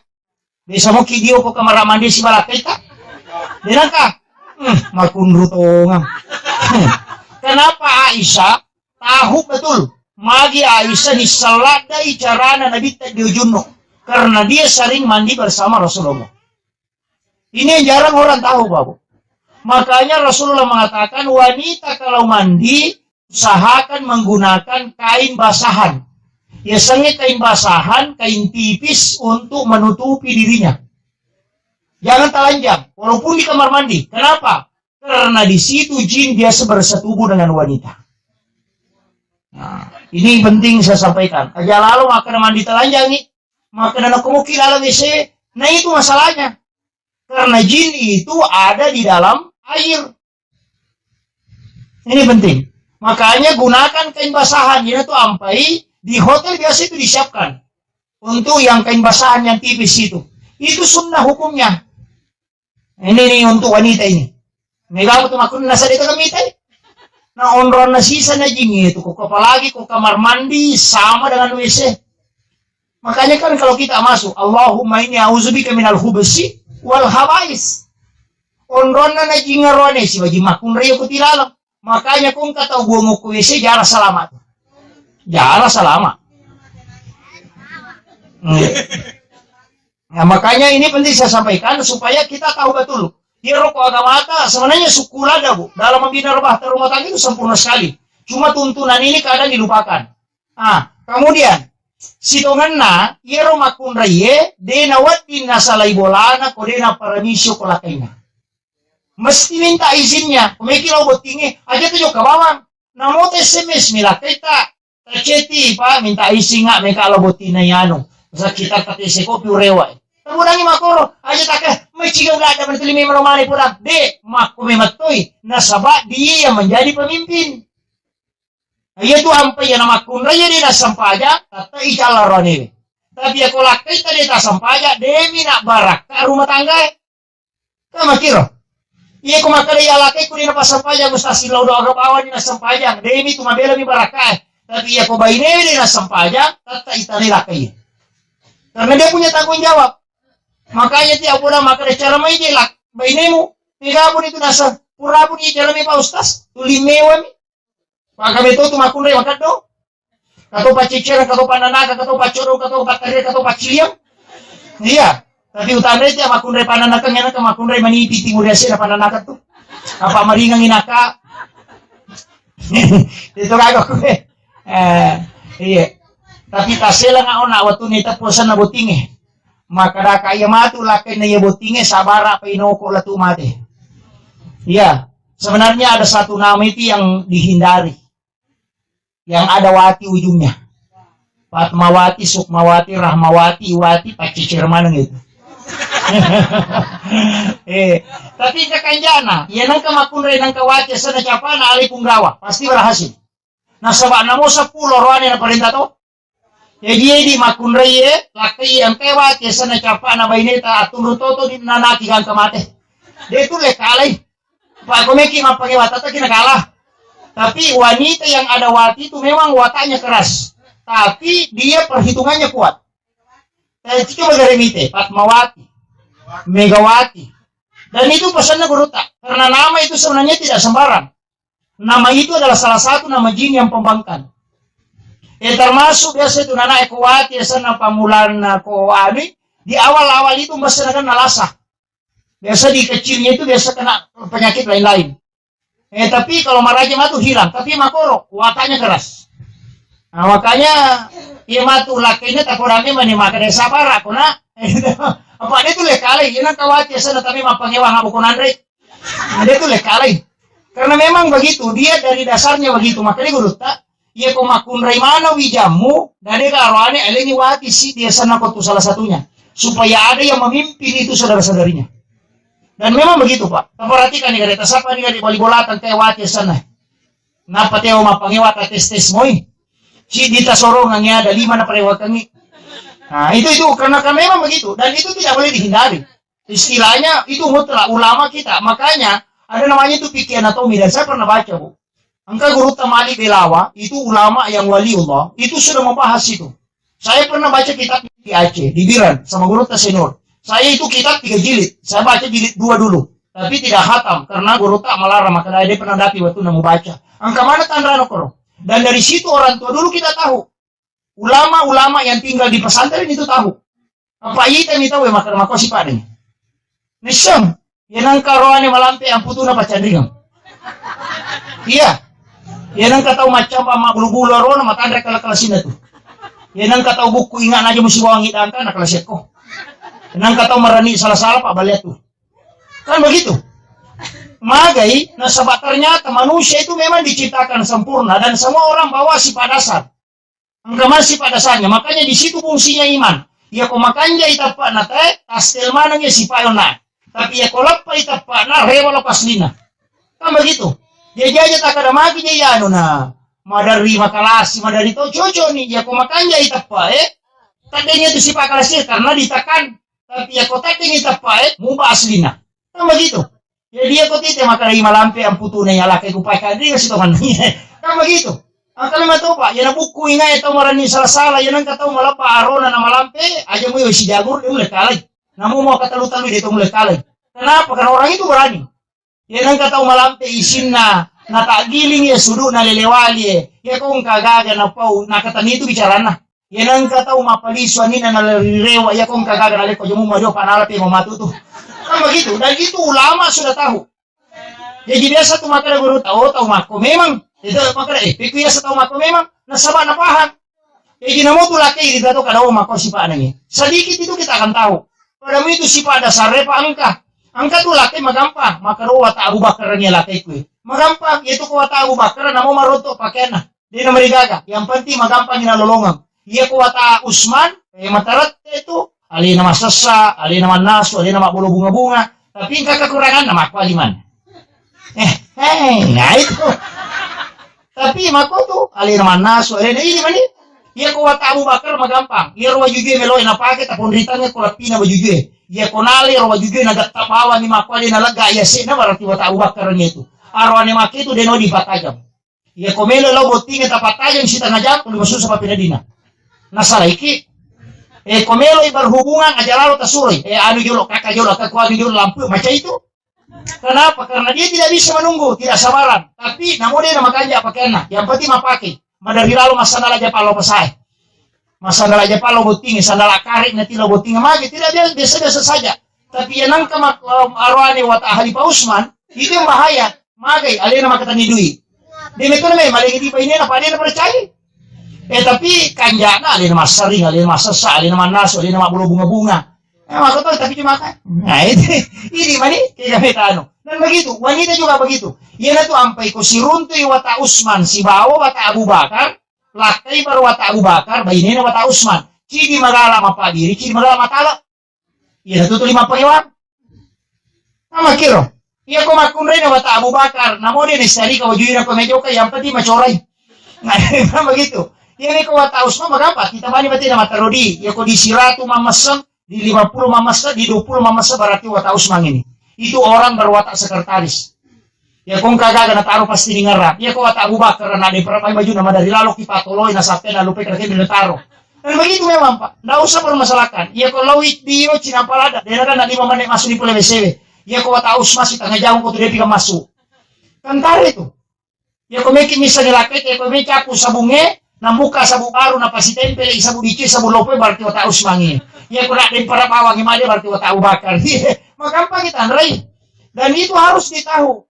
Biasa moki dio ko kamar mandi si balakkaita. Denaka. Hmm, makunru tongang. Hmm. Kenapa Aisyah tahu betul? Magi Aisyah ni saladai carana Nabi dio junno. Karena dia sering mandi bersama Rasulullah. Ini yang jarang orang tahu, Bapak. Makanya Rasulullah mengatakan, wanita kalau mandi, usahakan menggunakan kain basahan. Biasanya kain basahan, kain tipis untuk menutupi dirinya. Jangan telanjang, walaupun di kamar mandi. Kenapa? Karena di situ jin biasa bersetubuh dengan wanita. Nah, ini penting saya sampaikan. Aja lalu makan mandi telanjang nih. Maka nana komoki laleng W C, nah itu masalahnya. Karena jin itu ada di dalam air. Ini penting. Makanya gunakan kain basahan. Ini tuh ampai di hotel biasa itu disiapkan. Untuk yang kain basahan yang tipis itu. Itu sunnah hukumnya. Ini nih untuk wanita ini. Mega apa tu makunna nasa de kami tai. Nah, onronna sisa na jin itu, kok apalagi kok kamar mandi sama dengan W C. Makanya kan kalau kita masuk, Allahumma inni a'udzubika minal khubusi wal khabais. Onronna na jin arone si wajib makunrai ku tilalang. Makanya kong kata buang ku W C jara salama tu. Jara salama. Hmm. Nah, makanya ini penting saya sampaikan supaya kita tahu betul. Iyaro ko agamata sebenarnya sukkulada, Bu. Dalam membina rumah, rumah tangga itu sempurna sekali. Cuma tuntunan ini kadang dilupakan. Ah, kemudian sitongenna iyaro makkunraiye de nawedding nasalai bolana ko de naparamisi ko lakkainna. Mesti minta izinnya. Ko meki lao bottingnge, aja tu jokka bawang. Namo ta S M S mi lakkaita. Taceti, Pak, minta izin nggak meka lo bottina yanu. Sekitar tapi seko piu rewa. Tamudangi makoro, aja tak eh, meciga nggak ada menteri memang mana pulang. De, makku memang toi. Nasaba dia yang menjadi pemimpin. Iya tu ampai ya nama kunra ya dia nasempajang, tata icala rone. Tapi ya kolakka ita dia tasempajang, demi nak barakka rumah tangga. Kan makkiro. Iya ko makkeda iya lakekku de napassempajang, Ustaz, sillau doa ke bawah ni nassempajang. Demi tu mabela mi barakkae. Tapi iya ko bainewe de nassempajang, tetta itanai lakkai. Karena dia punya tanggung jawab. Makanya tiap bulan makkeda cara mai je lak bainemu. Tiga pun itu nasa. Pura pun iya cara mai Pak Ustaz. Tuli mewa mi. Pakame to tu makkunrai makeddo. Kato pacciccereng, kato pannanaka, kato paccodo, kato pattarire, kato pacciliang. Iya. Tapi utanre ti makkunrai pannanaka ngena ke makkunrai manipi timur yasena pannanaka tu. Apa maringang inaka. Itu kagak kue. Eh, iya. Tapi taselang ona waktu ni tepo sana botinge. Maka daka iya matu lakai na iya botinge sabara apa inoko latu mate. Iya. Sebenarnya ada satu nama itu yang dihindari. Yang ada wati ujungnya. Fatmawati, Sukmawati, Rahmawati, Iwati, paccicir maneng itu. Eh, tapi kakanjana, ya nangka makunrai nangka wati sana capana alai punggawa, pasti berhasil. Nasaba namo sepuluh roane na parenta to. Jadi di makunrai e, lakkai angkai wati sana capana baineta atunru toto di nanaki gangka mate. Dia itu lekalai. Pak, komeki mappakewa tata kina kalah. Tapi wanita yang ada wati itu memang wataknya keras. Tapi dia perhitungannya kuat. Eh, coba gare mite, Fatmawati, Megawati. Dan itu pesannya gurutta. Karena nama itu sebenarnya tidak sembarang. Nama itu adalah salah satu nama jin yang pembangkang. Eh, termasuk biasa itu nana eko wati, sana pamulan ko anu, di awal-awal itu mesti kan nalasa. Biasa di kecilnya itu biasa kena penyakit lain-lain. Eh, tapi kalau maraja matu hilang, tapi makoro wataknya keras. Nah, makanya iya matu lakainya takorame mani maka desa para kona. Apa dia tuh lekalai, ini kawati sana tapi mapangewang aku konanre. Nah, dia tuh lekalai. Karena memang begitu, dia dari dasarnya begitu. Makanya guru tak Iya ko makkunrai maneng wijammu, na de garoane alengi wati siddi asenna ko tu salah satunya. Supaya ada yang memimpin itu saudara-saudarinya. Dan memang begitu, Pak. Taperhatikan nih, gare tasapa nih, gare bali bola tangkai wati asenna. Napa teo mappangewa ta tes-tes moi. Siddi tasorongangi ada lima na parewakangi. Nah, itu, itu karena kan memang begitu dan itu tidak boleh dihindari. Istilahnya itu mutlak ulama kita. Makanya ada namanya itu fikih anatomi dan saya pernah baca, Bu. Engka gurutta Malik Belawa, itu ulama yang waliullah, itu sudah membahas itu. Saya pernah baca kitab di Aceh, di Biran, sama gurutta Senur. Saya itu kitab tiga jilid, saya baca jilid dua dulu. Tapi tidak hatam, karena gurutta malarang, maka dia pernah dapi waktu nemu baca. Engka mana tanrana koro. Dan dari situ orang tua dulu kita tahu. Ulama-ulama yang tinggal di pesantren itu tahu. Apa ita mi tahu ya makkeda makko sipadeng. Nisseng. Ya nangka roane malampe amputuna pacanringeng. Iya. Ya nangka tau maccamba mabbulu-bulu arona matanre kala-kala sinna tu. Ya nangka tau bukku inga naja musibawangi dangka na kala sekko. Nangka tau marani salah-salah pak balia tu. Kan begitu. Magai, nasaba ternyata manusia itu memang diciptakan sempurna dan semua orang bawa sifat dasar. Engka masih pada dasarnya. Makanya di situ fungsinya iman. Iya ko makanja iteppana te, tastel maneng ya sipayo na. Tapi iya ko leppa iteppana, rewa lo paslina. Kan begitu. Dia jaja tak ada maki dia anu na. Madari makalasi, madari to cocok nih. Iya ko makanja iteppa, eh. Tadenya tu sipa kalasi karena ditekan. Tapi iya ko tadenya iteppa, eh, muba aslina. Kan begitu. Jadi iya ko tite makkeda malampe amputuna ya lakai ku pakai diri sitongan. Kan begitu. Angkali matopa, ya na bukku ingai tau marani salah-salah, ya nangka tau malappa arona na malampe, aja mu yo sijagur dia mulai kalai. Namu mau katalu-talu dia tau mulai kalai. Kenapa? Karena orang itu berani. Ya nangka tau malampe isinna, na takgiling ya suduk na lelewali ya. Ya kau engka gaga na pau, na katani itu bicarana. Iya nengka tau mappalisu anina nalarirewa, iya ko engka gaga nalekko jomumma dio, panala pe mamatu tu. Kan begitu. Dan itu ulama sudah tahu. Jadi biasa tu makkeda guru tau, tau makko memang. Itu makkeda, eh, piku biasa tau makko memang. Nasaba napaham. Jadi namo tu laki kita tu kada makko sipa nangi. Sedikit itu kita akan tahu. Pada itu sipa dasar repa engka. Engka tu laki magampang. Makkeda wata Abu Bakar ni laki ku. Magampang. Itu ko wata Abu Bakar namo marontok pakaianna. Dena marigaga, yang penting magampang ina lolongeng. Iya ko wata Usman, eh, matarette tu, alena massessa, alena mannasu, alena mabbolo bunga-bunga. Tapi engka kekuranganna, makkuali man. Eh, eh, nah itu. Tapi makko tu, alena mannasu, alena ini mani. Iya ko wata Abu Bakar magampang. Iya ro wajujue meloe napake, taponritangnge ko lappina wajujue. Iya ko nale ro wajujue nagatta bawani makkuali nalegga iya sena, berarti wata Abu Bakar ni itu. Arwane makke tu deno dipatajang. Iya ko melo lao bottingnge tapattajeng sitengah jam, ko masussa papinadina. Nasalaiki. Eh, ko melo i berhubungan aja lalo tasuroi. Eh, anu jolo, kaka jolo, kaka anu jolo lampu, macam itu. Kenapa? Karena dia tidak bisa menunggu, tidak sabaran. Tapi namo dia na makanja pakaianna. Yang penting mapake. Madari lalo massandala aja palo pasae. Massandala aja palo bottingnge, sandala kare na tilo bottingnge mage, tidak biasa, biasa-biasa saja. Tapi ya nangka mak-, aroane wata Khalifah Usman, itu yang bahaya. Magai, alena makatani dui. Dia metona mai, malengi di painena, padena percaya. Eh, tapi kanjana, alena massering, alena massessa, alena mannasu, alena mabbolo bunga-bunga. Eh, maka tahu, tapi cuma kan. Nah, itu, ini mani, kayak kami tanu. Dan begitu, wanita juga begitu. Iya na tu ampai ko siruntui wata Usman, sibawa wata Abu Bakar, lakkai baru wata Abu Bakar, bainena wata Usman. Cidi magala mapadiri, cidi magala matala. Iya, tutu lima pagewang. Nama kiro. Iya ko makkunrai na wata Abu Bakar, namo dia ni sari ka wajui na ko mejoka, yang penting macorai. Nah, memang begitu. Iya ni ko wata Usman, magapa? Kita bani berarti nama tarodi. Iya ko di siratu mamesseng, di lima puluh mamesseng, di dua puluh mamesseng, berarti wata Usman ini. Itu orang berwatak sekretaris. Ya, ko engka gaga nataro pasti ningerra. Ya, ko wata Abu Bakar na de peremai baju nama dari lalo ki patoloi na sape na lupe kena kena nataro. Dan begitu memang, Pak. Ndak usah permasalahkan. Ya, ko lawi dio cina palada, dia kan lima menit masuk di pole W C W. Ya, ko wata Usman masih tengah jam ko tu dia pika masuk. Kan tare tu. Ya, ko meki misalnya lakai, ya, ko meki aku sabunge, nambuka sabu baru, na pasti tempel, sabu dici, sabu lope, berarti wata Usman ini. Ya, ko nak dempara bawang, made berarti wata Abu Bakar. Magampang kita, Andrei. Dan itu harus ditahu.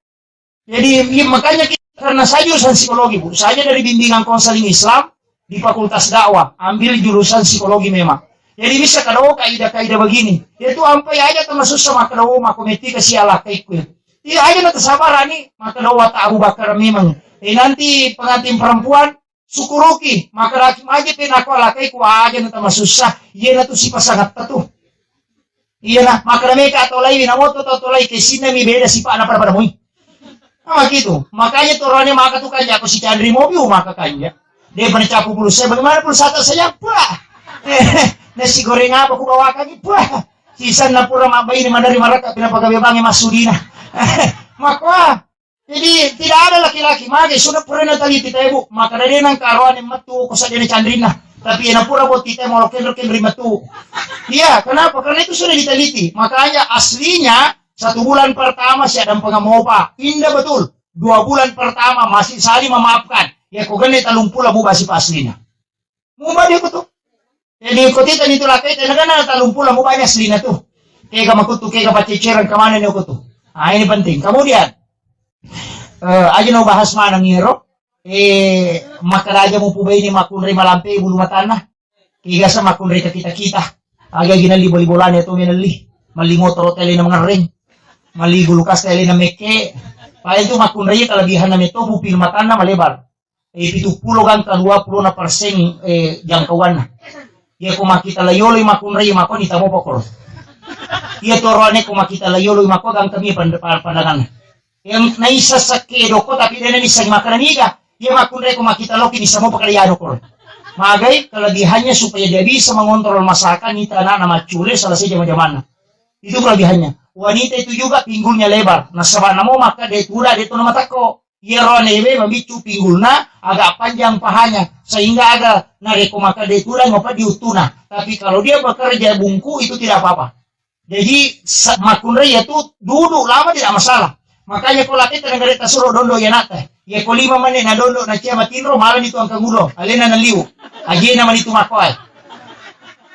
Jadi, iya, makanya kita, karena saya jurusan psikologi, Bu. Saya dari bimbingan konseling Islam di Fakultas Dakwah, ambil jurusan psikologi memang. Jadi, bisa kada kaidah-kaidah begini. Itu ampai aja termasuk sama kada mako metti ke siala kaiku. Iya aja na tasabarani, maka wata Abu Bakar memang. Eh, nanti pengantin perempuan, Sukuruki, makkadaki maje pe nako alakai ku aja na tamasussa, iyana tu sipasangetta tu. Iyana, makkada meka tolai, na moto to tolai, kesinna mi beda sipa'na pada-pada mui. Nah, gitu. Makanya tu orangnya maka tu kanja, aku si Chandri mobil maka kanja. Dia pernah capu pulsa, bagaimana pulsa tak sayang? Puh. Eh, nasi goreng apa ku bawakan? Puh. Sisanna pura mabbaini madari maraka, pinapagabe bangi masudina. Makwa, jadi tidak ada laki-laki mage sudah pernah tali kita ibu. Maka dari nang karoane metu ko sadene candrina. Tapi ena pura boti te molo kenro kenri metu. Iya, kenapa? Karena itu sudah diteliti. Makanya aslinya satu bulan pertama siap dan pengamopa. Indah betul. Dua bulan pertama masih saling memaafkan. Ya ko genne talumpulo mu basi paslina. Muba dia ko tu. Jadi ko tita ni tu lakai tena gana talumpulo mu banya aslina tu. Kega makutu kega pacecerang kemana ni ko tu. Ah, ini penting. Kemudian eh aja no bahas mana ngiro. Eh makaraja mu pubai ni makunri malampe bulu matanna. Kega sa makunri ke kita-kita. Aga gina li boli bolanya tu menelli. Mali motor tele na mengereng. Mali gulukas tele na mekke. Paling tu makunri kelebihan na meto bupil matanna malebar. Eh, pitu pulo gangka dua pulo na persen eh, jangkauanna. Iya ko makkita layolo makunrai mako ni tamo pokor. Iya to roane ko makkita layolo mako gangka mi pand- pa- pandangan. Yang naisa sakke doko tapi dena nisa makana niga. Iya makunrai ko makkita loki nisa mo pakaliano kor. Magai kelebihannya supaya dia bisa mengontrol masakan ni tanah na macule selesai jama-jamanna. Itu kelebihannya. Wanita itu juga pinggulnya lebar. Nasaba namo maka de tuda de to na matakko. Iyaro anewe mabiccu pinggulna, agak panjang pahanya, sehingga aga narekko makkeda tudang mapeddi uttuna. Tapi kalau dia bekerja bungku, itu tidak apa-apa. Jadi sa- makkunrai itu duduk lama tidak masalah. Makanya ko laketta nagaretta suro dondo ya nakta. Ya ko lima menit na dondo na cia matinro, malah itu angka gulo. Alena na liu. Ajena mani tu makkoa.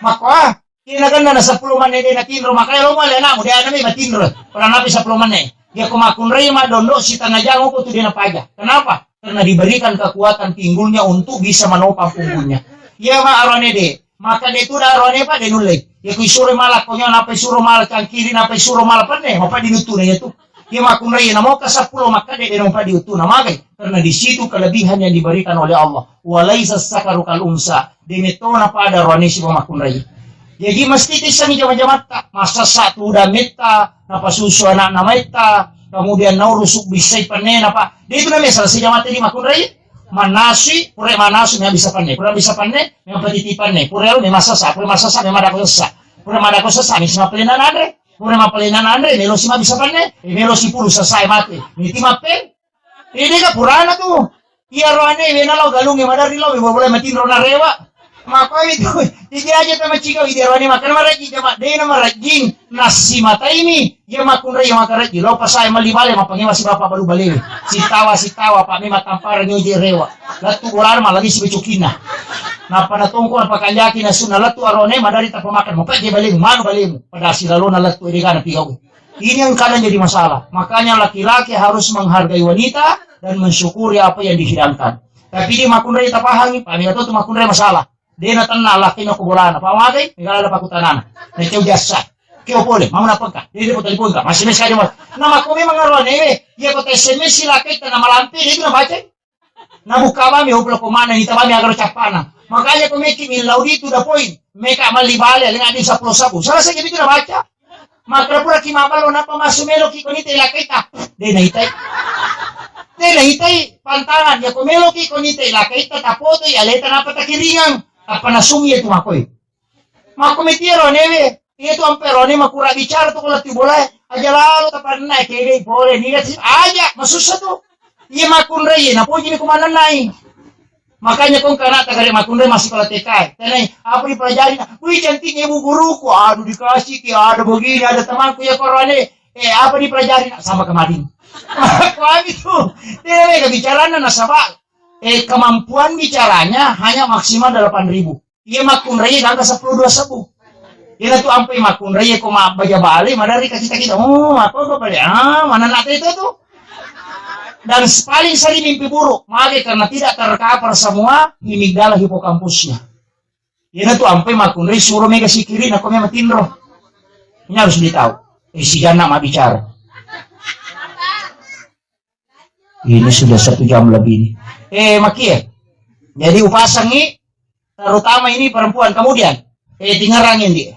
Makkoa. Iya naganna na seppulo menit de natinro, makanya lo male anakmu, de anakmu matinro. Pernah napi seppulo menit. Ya ko makunrai ma dondo setengah jam ko tu de napaja. Kenapa? Karena diberikan kekuatan pinggulnya untuk bisa menopang punggungnya. Iya ma arone de. Maka de tu da arone pa de nulle. Ya ku isuro mala konyo napa isuro mala cangkiri napa isuro mala penne, mapa dinutu na ya tu. Iya makkunrai na moka seppulo makkeda de nompa diuttuna magai karena di situ kelebihan yang diberikan oleh Allah. Walaisa sakaru kal unsa, de metona pada roane siba makkunrai. Jadi mesti tissangi jama-jamatta, massassa tu dametta, napasusu anak namaitta, kemudian naurusu bissai pannena pa. De itu namanya selesai jamatta di makkunrai. Manasui, pura manasui memang bisa panne, pura bisa panne memang patiti panne, pura ero memang sasa, pura masasa memang ada sasa, pura ada sasa memang sima pelena nanre. Pura mappalenna nanre, melosi mabbissa panne, eh, melosi pulu sasae mate. Niti mappeng. Eh, dega purana tu. Iyaro ane wena lao galungnge maderri lao, bola-bola matinro narewa. Makkoi tu. Jadi aja tama cikau, iyaro ane makkana marajing, jama dena marajing. Nassi mataimi, iya makkunrai iya makarajing. Lao pasae malli bale, mappangewa si bapa balu balewe. Sitawa, sitawa, pa memang tampara nyoje rewa. Lettu bolana malabisi becokinna. Nappa natongko, napakajaki, nasunna lettu arone, madari tappa makan. Mapejje balemu, manu balemu. Pada silalona lettu edegana pigau. Ini yang kadang jadi masalah. Makanya laki-laki harus menghargai wanita dan mensyukuri apa yang dihidangkan. Tapi dia makunrai tapahangi, pamega to tu makunrai masalah. Dia na tenna laki na kubolana, pamagai, megala ada pakutanana. Na ceu jasa. Keo pole, mau na pengka. Dia dia telepon ka, masih mes kaja mas. Nama kau memang arone we, ya kau S M S si laki tanah malampe, dia itu na baca. Nabuka bami, oplo ko mana, nita bami agaro cappana. Makanya ko meki millau di tu da poin. Meka malli bale, lenga di sepuluh sabu. Salah saja itu na baca. Makra pura ki mabalo, napa masu melo ki ko nita ilakaita. De na itai. De na itai pantangan, ya ko melo ki ko nita ilakaita, tapoto ya leta napa takiringang. Apa nasung ya tu makoi. Makko metiaro newe, iya tu amperone makura bicara tu ko lettu bolae. Aja lalo tapanna kegei pole, niga si-, aja, masussa tu. Iya makkunrai, iya napoji ni kumanennai. Makanya kong kana tagare makkunrai masih kalau T K. Tenai, apa dipelajari? Wih, cantiknya ibu guruku. Aduh, dikasih ki, ada begini, ada temanku ya korone. Eh, apa dipelajari? Sama kemarin. Kuami tu. Dia mega bicarana nasaba. Eh, kemampuan bicaranya hanya maksimal delapan ribu. Iya makkunrai gangka sepuluh dua sebu. Ina tu ampai makkunrai ko mabbaja bale, madari ka kita-kita. Oh, apa apa bale? Ah, mana nak itu tu? Dan paling sering mimpi buruk, mage karena tidak tercover semua amigdala hipokampusnya. Ina tu ampai makkunrai suro mega sikiri, nako mega tinro. Ini harus ditahu. Eh, si Jana ma bicara. Ini sudah satu jam lebih ini. Eh, makie. Jadi upasangi, terutama ini perempuan. Kemudian, eh, tingerang ini.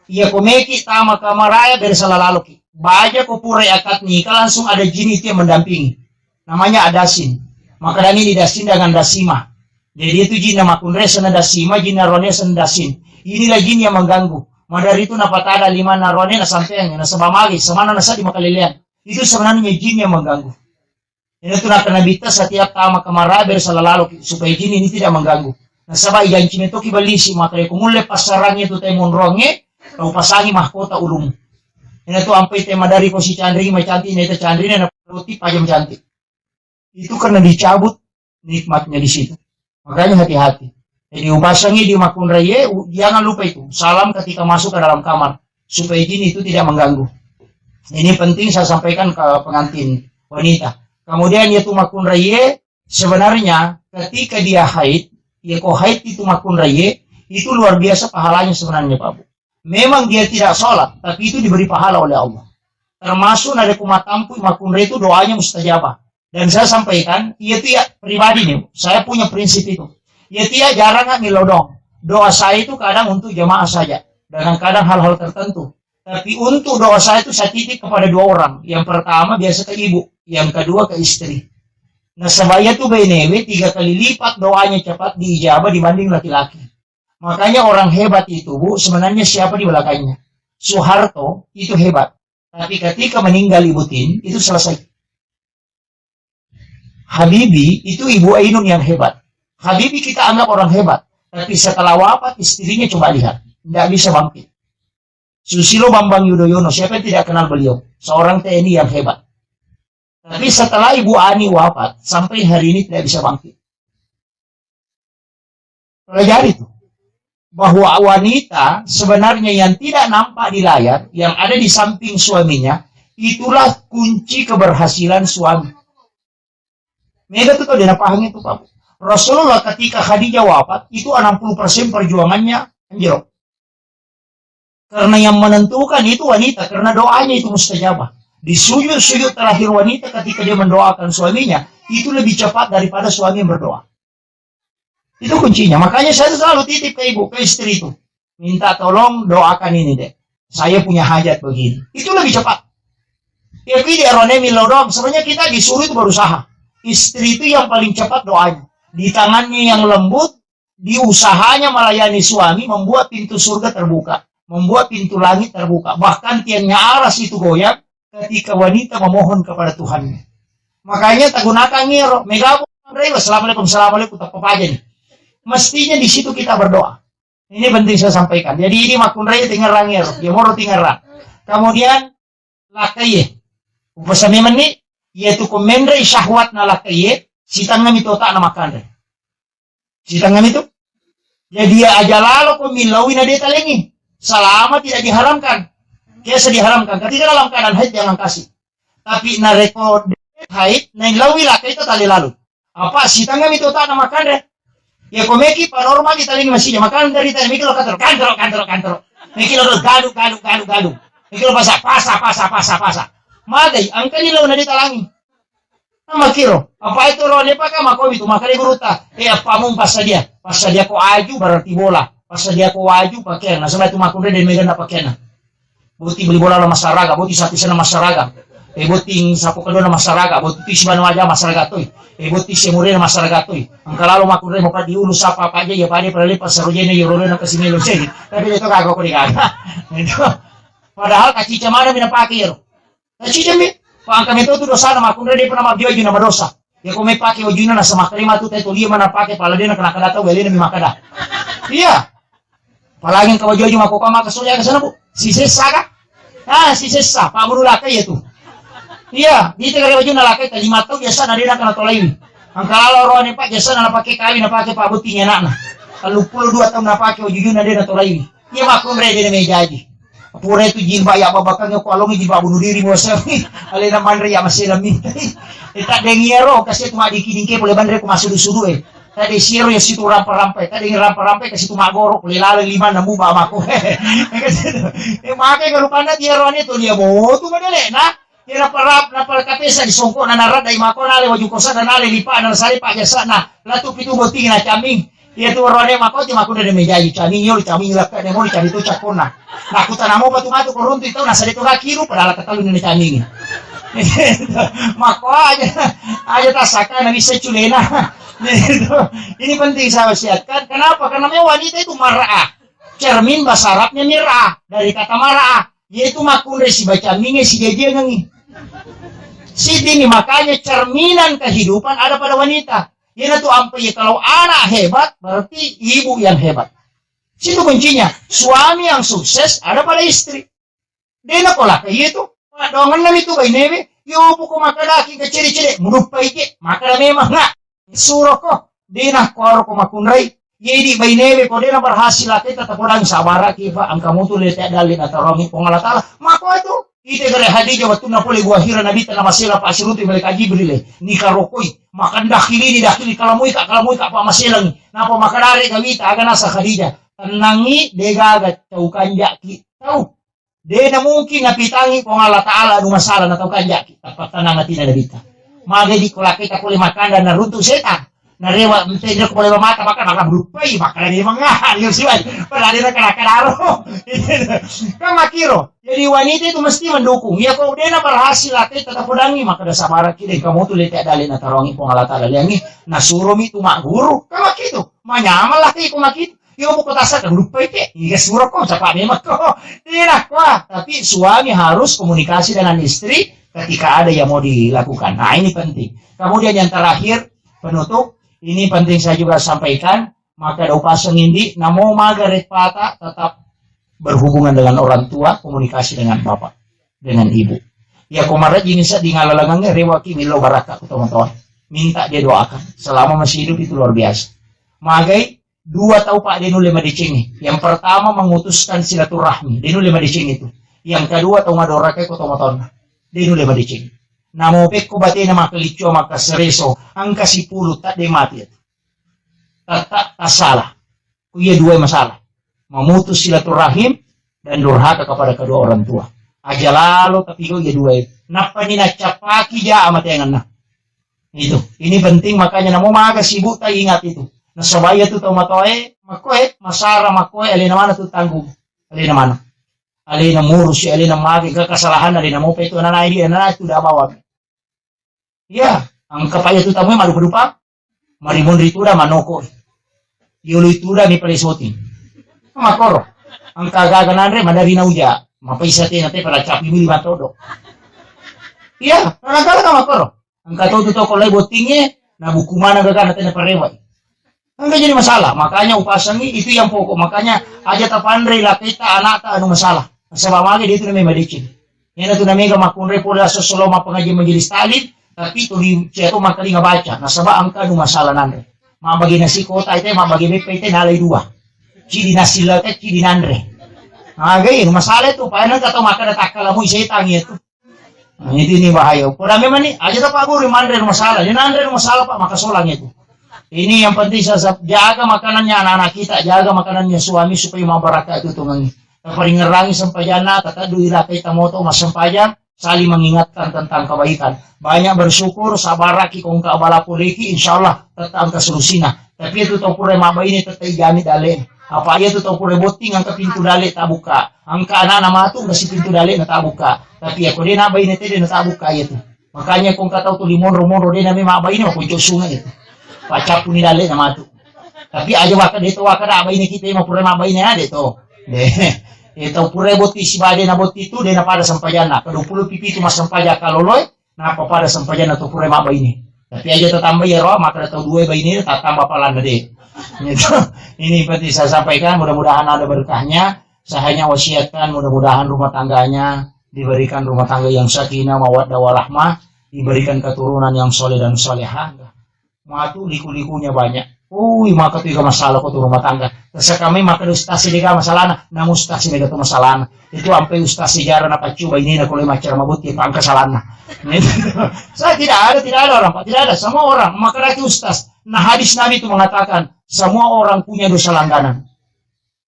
Iya, ko meki tama kamaraya, bere sala laloki. Baja ko pura akad nikah, langsung ada jin itu yang mendampingi. Namanya adasin. Maka dan ini dasin dengan dasima. Jadi itu jinna makunre sana dasima, jinna rone sana dasin. Inilah jin yang mengganggu. Madari itu napatada lima narone na sampeang, na sebamali, semana na sadi makalelean. Itu sebenarnya jin yang mengganggu. Ini tuh nakena bita setiap tama kamarabe sala lalo supaya jin ini tidak mengganggu. Nasaba ijanci metoki balisi maka ko mulle passarangi tu teh monronge, tau pasangi mahkota ulumu. Ini tuh ampai tema dari ko si canri mai cantik ini teh canri ini roti pajam cantik. Itu karena dicabut nikmatnya di situ. Makanya hati-hati. Jadi upasangi di makunraie, u- jangan lupa itu. Salam ketika masuk ke dalam kamar supaya jin itu tidak mengganggu. Ini penting saya sampaikan ke pengantin wanita. Kemudian yaitu makunraie, sebenarnya ketika dia haid, ya ko haid itu makunraie, itu luar biasa pahalanya sebenarnya Pak Bu. Memang dia tidak sholat, tapi itu diberi pahala oleh Allah. Termasuk nade kumatampu makunrai itu doanya mustajabah. Dan saya sampaikan, iya tiya pribadi nih, saya punya prinsip itu. Iya tiya jarang nggak milodong. Doa saya itu kadang untuk jamaah saja. Kadang-kadang hal-hal tertentu. Tapi untuk doa saya itu saya titip kepada dua orang. Yang pertama biasa ke ibu, yang kedua ke istri. Nah, sebaya tuh benewe tiga kali lipat doanya cepat diijabah dibanding laki-laki. Makanya orang hebat itu, Bu, sebenarnya siapa di belakangnya? Soeharto itu hebat. Tapi ketika meninggal Ibu Tin, itu selesai. Habibie itu Ibu Ainun yang hebat. Habibie kita anggap orang hebat. Tapi setelah wafat istrinya coba lihat. Tidak bisa bangkit. Susilo Bambang Yudhoyono, siapa yang tidak kenal beliau? Seorang T N I yang hebat. Tapi setelah Ibu Ani wafat, sampai hari ini tidak bisa bangkit. Pelajari tuh. Bahwa wanita sebenarnya yang tidak nampak di layar, yang ada di samping suaminya, itulah kunci keberhasilan suami. Mega tuh tau dia paham itu, Pak. Rasulullah ketika Khadijah wafat, itu enam puluh persen perjuangannya anjlok. Karena yang menentukan itu wanita, karena doanya itu mustajabah. Di sujud-sujud terakhir wanita ketika dia mendoakan suaminya, itu lebih cepat daripada suami yang berdoa. Itu kuncinya. Makanya saya selalu titip ke ibu, ke istri itu. Minta tolong doakan ini deh. Saya punya hajat begini. Itu lebih cepat. Ya, ki dia rone milo doang. Sebenarnya kita disuruh itu berusaha. Istri itu yang paling cepat doanya. Di tangannya yang lembut, di usahanya melayani suami, membuat pintu surga terbuka. Membuat pintu langit terbuka. Bahkan tiangnya aras itu goyang ketika wanita memohon kepada Tuhannya. Makanya tagunakan ngero. Megabo, assalamualaikum, assalamualaikum, tak apa aja nih. Mestinya di situ kita berdoa. Ini penting saya sampaikan. Jadi ini makunrai tingerang ngero. Ya moro tingerang. Kemudian lakkaie. Upasami menni, yaitu ko menrei syahwatna lakkaie, sitengngami tota'na makanre. Sitengngami tu. Jadi ya aja lalo ko millaui na detalengi. Selama tidak diharamkan. Biasa diharamkan. Ketika dalam keadaan haid jangan kasih. Tapi narekko haid, naillaui lakkai itu tali lalu. Apa sitengngami tu tana makanre. Ya ko meki pa normal di taling masih makan dari tadi meki lo kantor, kantor, kantor, kantor. Meki lo galu, galu, galu, galu. Meki lo pasa, pasa, pasa, pasa, pasa. Magai, angkani lo na ditalangi. Makiro, apa itu ro lepa ka makomi tu makale guruta. Eh, apa mu passadia? Passadia ko aju berarti bola. Passadia ko aju pakaian. Nasaba itu makunre dan megan na pakaian. Botting bali bola massaraga, botting sapisana massaraga. Eh, botting sapo kedona massaraga, botting sibana waja massaraga toi. Eh, botting semurena massaraga toi. Engka lalo makunre mo padi ulu sapa paja ya pade pale pasarojene ya rolena kasimelo sedi. Tapi itu kagak ko dikata. Itu. Padahal kacica mana mina pake ya. Kacica mi. Pangka meto tu dosana makunre de pernah mabio aju nama dosa. Ya ko me pake ojuna na sama terima tu teto lia mana pake pala dena kena kada tau galena mi makada. Iya. Apalagi engka waju-waju makkokkoe makkasoja ke sana, Bu. Sisessa ka? Ah, sisessa, Pak Guru Laka iya tu. Iya, di tengah wajunna Laka itu lima tahun biasa na dena kena tolaiwi. Angka lalo roane Pak biasa na pake kawin, na pake Pak Botting anakna. Tellu puluh dua tahun na pake wajujunna dena tolaiwi. Iya makkunre dena mejaji. Pura itu jilbab ya babakang ko along jilbab bunuh diri bosang. Alena manre ya masih lami. Eta deng iyaro kasi tu madiki dingke pole banre ko masudu-sudu eh. Tadi siro ya situ rampa-rampa, tadi rampa-rampa ke situ magoro, le lale lima na muba mako. Eh, make ke rupanna tiarone tu dia botu madele na. Iya, napara-, napalakapesa di songkokna, naradda i mako, nale waju kosana, nale lipana, nasare pajasana, latu pitu botting na caming. Iya tu warane mako ti mako de mejaji caming, yo caming lakka de mo caming tu cakona. Naku tanamo patu matu koruntu itu nasare tu kaki ru padahal katalu ni caming. Mako aja, aja tasaka na bisa culena. Ini penting saya wasiatkan. Kenapa? Karena memang wanita itu marah. Cermin bahasa Arabnya mir'ah, dari kata mar'ah, yaitu makkunrai sibaca minge sijajiangengi. Sidini makanya cerminan kehidupan ada pada wanita. Iyanatu ampe ya, kalau anak hebat, berarti ibu yang hebat. Situ kuncinya. Suami yang sukses ada pada istri. Dena kolaka iya tu. Padongenna mi tu bainewe, yo buko makadaki kecere-cere, muduppai ke, makada memang nga. Suroko, dena koro ko makunrai. Jadi bainewe ko dena berhasil ake tata podang sabara ki, Pak, angka mutu lete dalle na tarongi Puang Allah Taala. Mako itu, ite gare Hadijah waktu na pole gua hira Nabi tana masela Pak Siruti malaikat Jibril, ni karokoi, makan dakili ni dakili kalamui ka kalamui ka Pak maselang. Napa makadare gawita aga nasa Hadijah. Tenangi, degaga tau kanjaki tau. De na mungkin napitangi Puang Allah Taala anu masalah na tau kanjaki. Tappa tenang atina Nabitta. Magai di kolaketa pole makanda naruntu setan. Narewa mtedra ko pole mata maka maka berupai maka de mangahan yo siwai. Padahal de na kada-kadaro. Kan makiro. Jadi wanita itu mesti mendukung. Ya kok de na berhasil ake tata podangi maka da sabara ki de kamu tu lete dalle na tarongi Puang Allah Taala liangi. Nasuro mi tu mak guru. Kan makitu. Manyamang lah ko makitu. Yo buku tasar dan lupa ite. Iya surah ko, cakap memang ko. Tidak kuah. Tapi suami harus komunikasi dengan istri ketika ada yang mau dilakukan. Nah, ini penting. Kemudian yang terakhir, penutup, ini penting saya juga sampaikan, maka ada upaseng indi, namo maga repata tetap berhubungan dengan orang tua, komunikasi dengan bapak, dengan ibu. Ya, ko marajing sa di ngalalangannya rewaki milo baraka ku teman-teman. Minta dia doakan. Selama masih hidup itu luar biasa. Magai, dua tau, Pak, de nulle madecengi. Yang pertama, memutuskan silaturahmi, de nulle madecengi itu. Yang kedua, tau madoraka ko tau matonna, de nulle madecengi. Namo pekko batena makkelicua, makkasereso, angka sipulu tak de mati itu. Tetap tak salah. Ku iya dua masalah. Memutus silaturahim dan durhaka kepada kedua orang tua. Aja lalo tapi ko iya dua. Nappa ni naccapaki ja amatenganna. Itu. Ini penting, makanya namo maga sibuk ta ingat itu. Nasaba iya tu tau matoae, makkoe, masara makkoe, alena mana tu tanggung. Alena mana. Alena murusi, alena magi, ke kesalahan alena mopa itu anak-anak ini, anak-anak itu udah bawa. Iya, angka pa iya tu tamu marupa-rupa. Marimun ritu udah manoko. Yulu itu udah mi pale soting. Makoro. Angka gaga nanre madari nauja. Mapa isa te nate pada capi mili matodo. Iya, angka gaga makoro. Engka to tu toko lai bottingnge, na buku mana gaga na tena parewai. Engka jadi masalah, makanya upasangi itu yang pokok. Makanya aja tapanre laketa anakta anu masalah. Nasaba mage dia tu namanya madeceng. Yana tu namanya makkunre pole aso solo mappengaji majelis taklim, tapi tuli cia to makalinga baca. Nasaba engka anu masalah nanre. Mabagi nasi kota itu, mabagi beppe itu nalai dua. Cidi nasi laka, cidi nanre. Aga anu masalah itu, paena kata maka ada takkala mui setang itu. Nah, itu ini bahaya. Pada memang ni, aja tak Pak Guru manre rumah salah. Dia nanre rumah salah Pak, maka solang itu. Ini yang penting saya sab-, jaga makanannya anak-anak kita, jaga makanannya suami supaya mau berkah itu tuh ngangi. Paling ngerangi sempajana, tata dui lakai tamoto mas sempajang, saling mengingatkan tentang kebaikan. Banyak bersyukur, sabaraki kongka bala poleki, insya Allah tetap angka solusinya. Tapi itu tau pura mabba ini tetap ijami dale. Apa iya tu tau pura botting angka pintu dale tabuka. Angka anak-anak matu kasi pintu dale na tabuka. Tapi aku dia nabba ini tede na tabuka iya tu. Makanya kong kata tu limonro-monro dia nami mabba ini mau kuncok sungai itu. Pacapu ni dale na matu. Tapi aja waka dia tu waka dah ini kita mau pura mabba ini ada tu. Deh. Itu pura botting si bade na botting tu dia na pada sempajana. Kedua puluh pipi tu mas sempaja kalau loe. Nappa pada sempajang atau pura mabba ini. Tapi aja tatambai ya roh, maka ada tau dua bayi ini tatamba palanda deh. Gitu. Ini penting saya sampaikan, mudah-mudahan ada berkahnya. Saya hanya wasiatkan, mudah-mudahan rumah tangganya diberikan rumah tangga yang sakinah, mawaddah, warahmah, diberikan keturunan yang soleh dan solehah. Matu liku-likunya banyak. Ui, maka tu masalah ko tu rumah tangga. Terus kami maka ustaz ini gak masalahna, namun ustaz ini gak tu masalahna. Itu sampai ustaz sejarah apa coba ini nak kalau macam mabut ya pangka salahna. Saya tidak ada, tidak ada orang Pak, tidak ada. Semua orang maka lagi ustaz. Nah hadis Nabi itu mengatakan semua orang punya dosa langganan.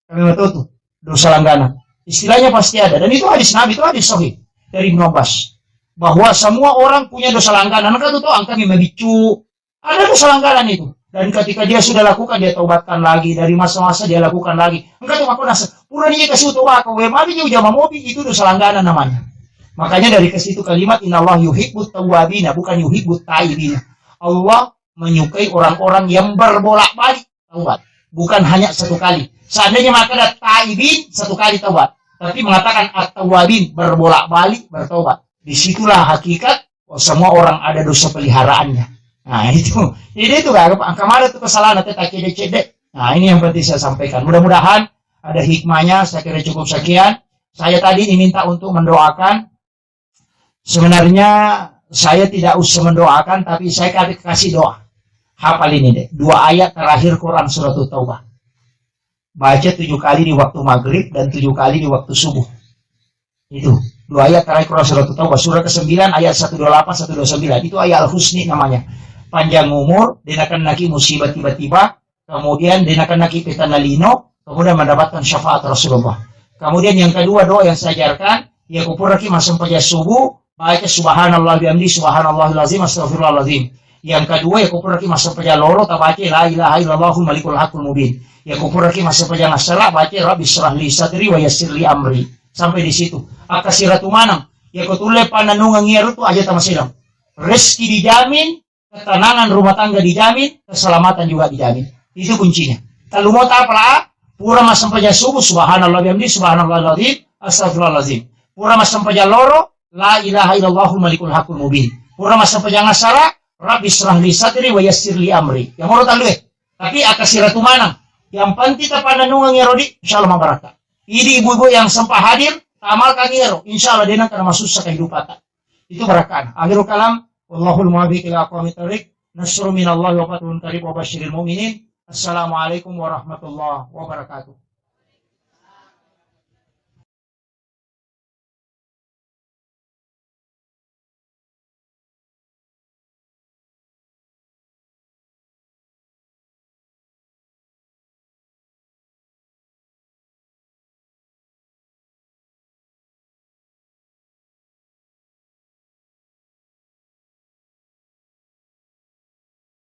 Kami betul tu dosa langganan. Istilahnya pasti ada dan itu hadis Nabi itu hadis sahih dari Ibnu Abbas. bahwa semua orang punya dosa langganan. Engka tu to, engka mi mabiccu. Ada dosa langganan itu. Dan ketika dia sudah lakukan, dia taubatkan lagi. Dari masa-masa dia lakukan lagi. Engka tu makko nasa, pura ni kasi toba ko, we mabi jama mopi, itu dosa langganan namanya. Makanya dari ke situ kalimat, "Innallaha yuhibbut tawwabina", bukan yuhibbut taibina. Allah menyukai orang-orang yang berbolak-balik taubat. Bukan hanya satu kali. Seandainya makkeda taibin, satu kali taubat. Tapi mengatakan at-tawwabin, berbolak-balik bertaubat. Disitulah hakikat, oh, semua orang ada dosa peliharaannya. Nah, itu. Jadi itu kan, angka mana tuh kesalahan atau tak cedek-cedek. Nah, ini yang penting saya sampaikan. Mudah-mudahan ada hikmahnya, saya kira cukup sekian. Saya tadi diminta untuk mendoakan. Sebenarnya saya tidak usah mendoakan, tapi saya kasih, kasih doa. Hafal ini deh, dua ayat terakhir Quran Surat Taubah. Baca tujuh kali di waktu maghrib dan tujuh kali di waktu subuh. Itu, dua ayat terakhir Quran Surat Taubah, surah kesembilan ayat satu dua delapan, satu dua sembilan. Itu ayat Al-Husni namanya. Panjang umur, denakan lagi musibah tiba-tiba, kemudian denakan lagi petana lino, kemudian mendapatkan syafaat Rasulullah. Kemudian yang kedua, doa yang saya ajarkan, ya kupuraki massempajang subuh, baca subhanallah bihamdi, subhanallahil azim, astagfirullahalazim. Yang kedua, ya kupuraki massempajang loro, tabaca la ilaha illallahul malikul hakul mubin. Ya kupuraki massempajang assara, baca rabbi syrahli sadri wa yassirli amri. Sampai di situ. Akkasiratu maneng, ya kutulle panennungeng iya rutu aja tamasedang. Rezeki dijamin, ketenangan rumah tangga dijamin, keselamatan juga dijamin. Itu kuncinya. Tellu mota apa lah? Pura massempajang subuh, subhanallah bihamdi, subhanallahil azim, astagfirullahalazim. Pura massempajang loro, la ilaha illallahul malikul hakul mubin. Pura massempajang assara, rabbi syrahli sadri wa yassirli amri. Yang moro tallu eh. Tapi akkasiratu maneng. Yang penting tapanennungeng ero di, insyaallah mabarakka. Idi ibu-ibu yang sempat hadir, tamalkan ero, insyaallah denakan masussa kehidupan. Itu barakkana. Akhirul kalam, wallahul muwaffiq ila aqwamit thariq. Nasrun minallahi wa fathun qarib wa basyiril mu'minin. Assalamualaikum warahmatullahi wabarakatuh.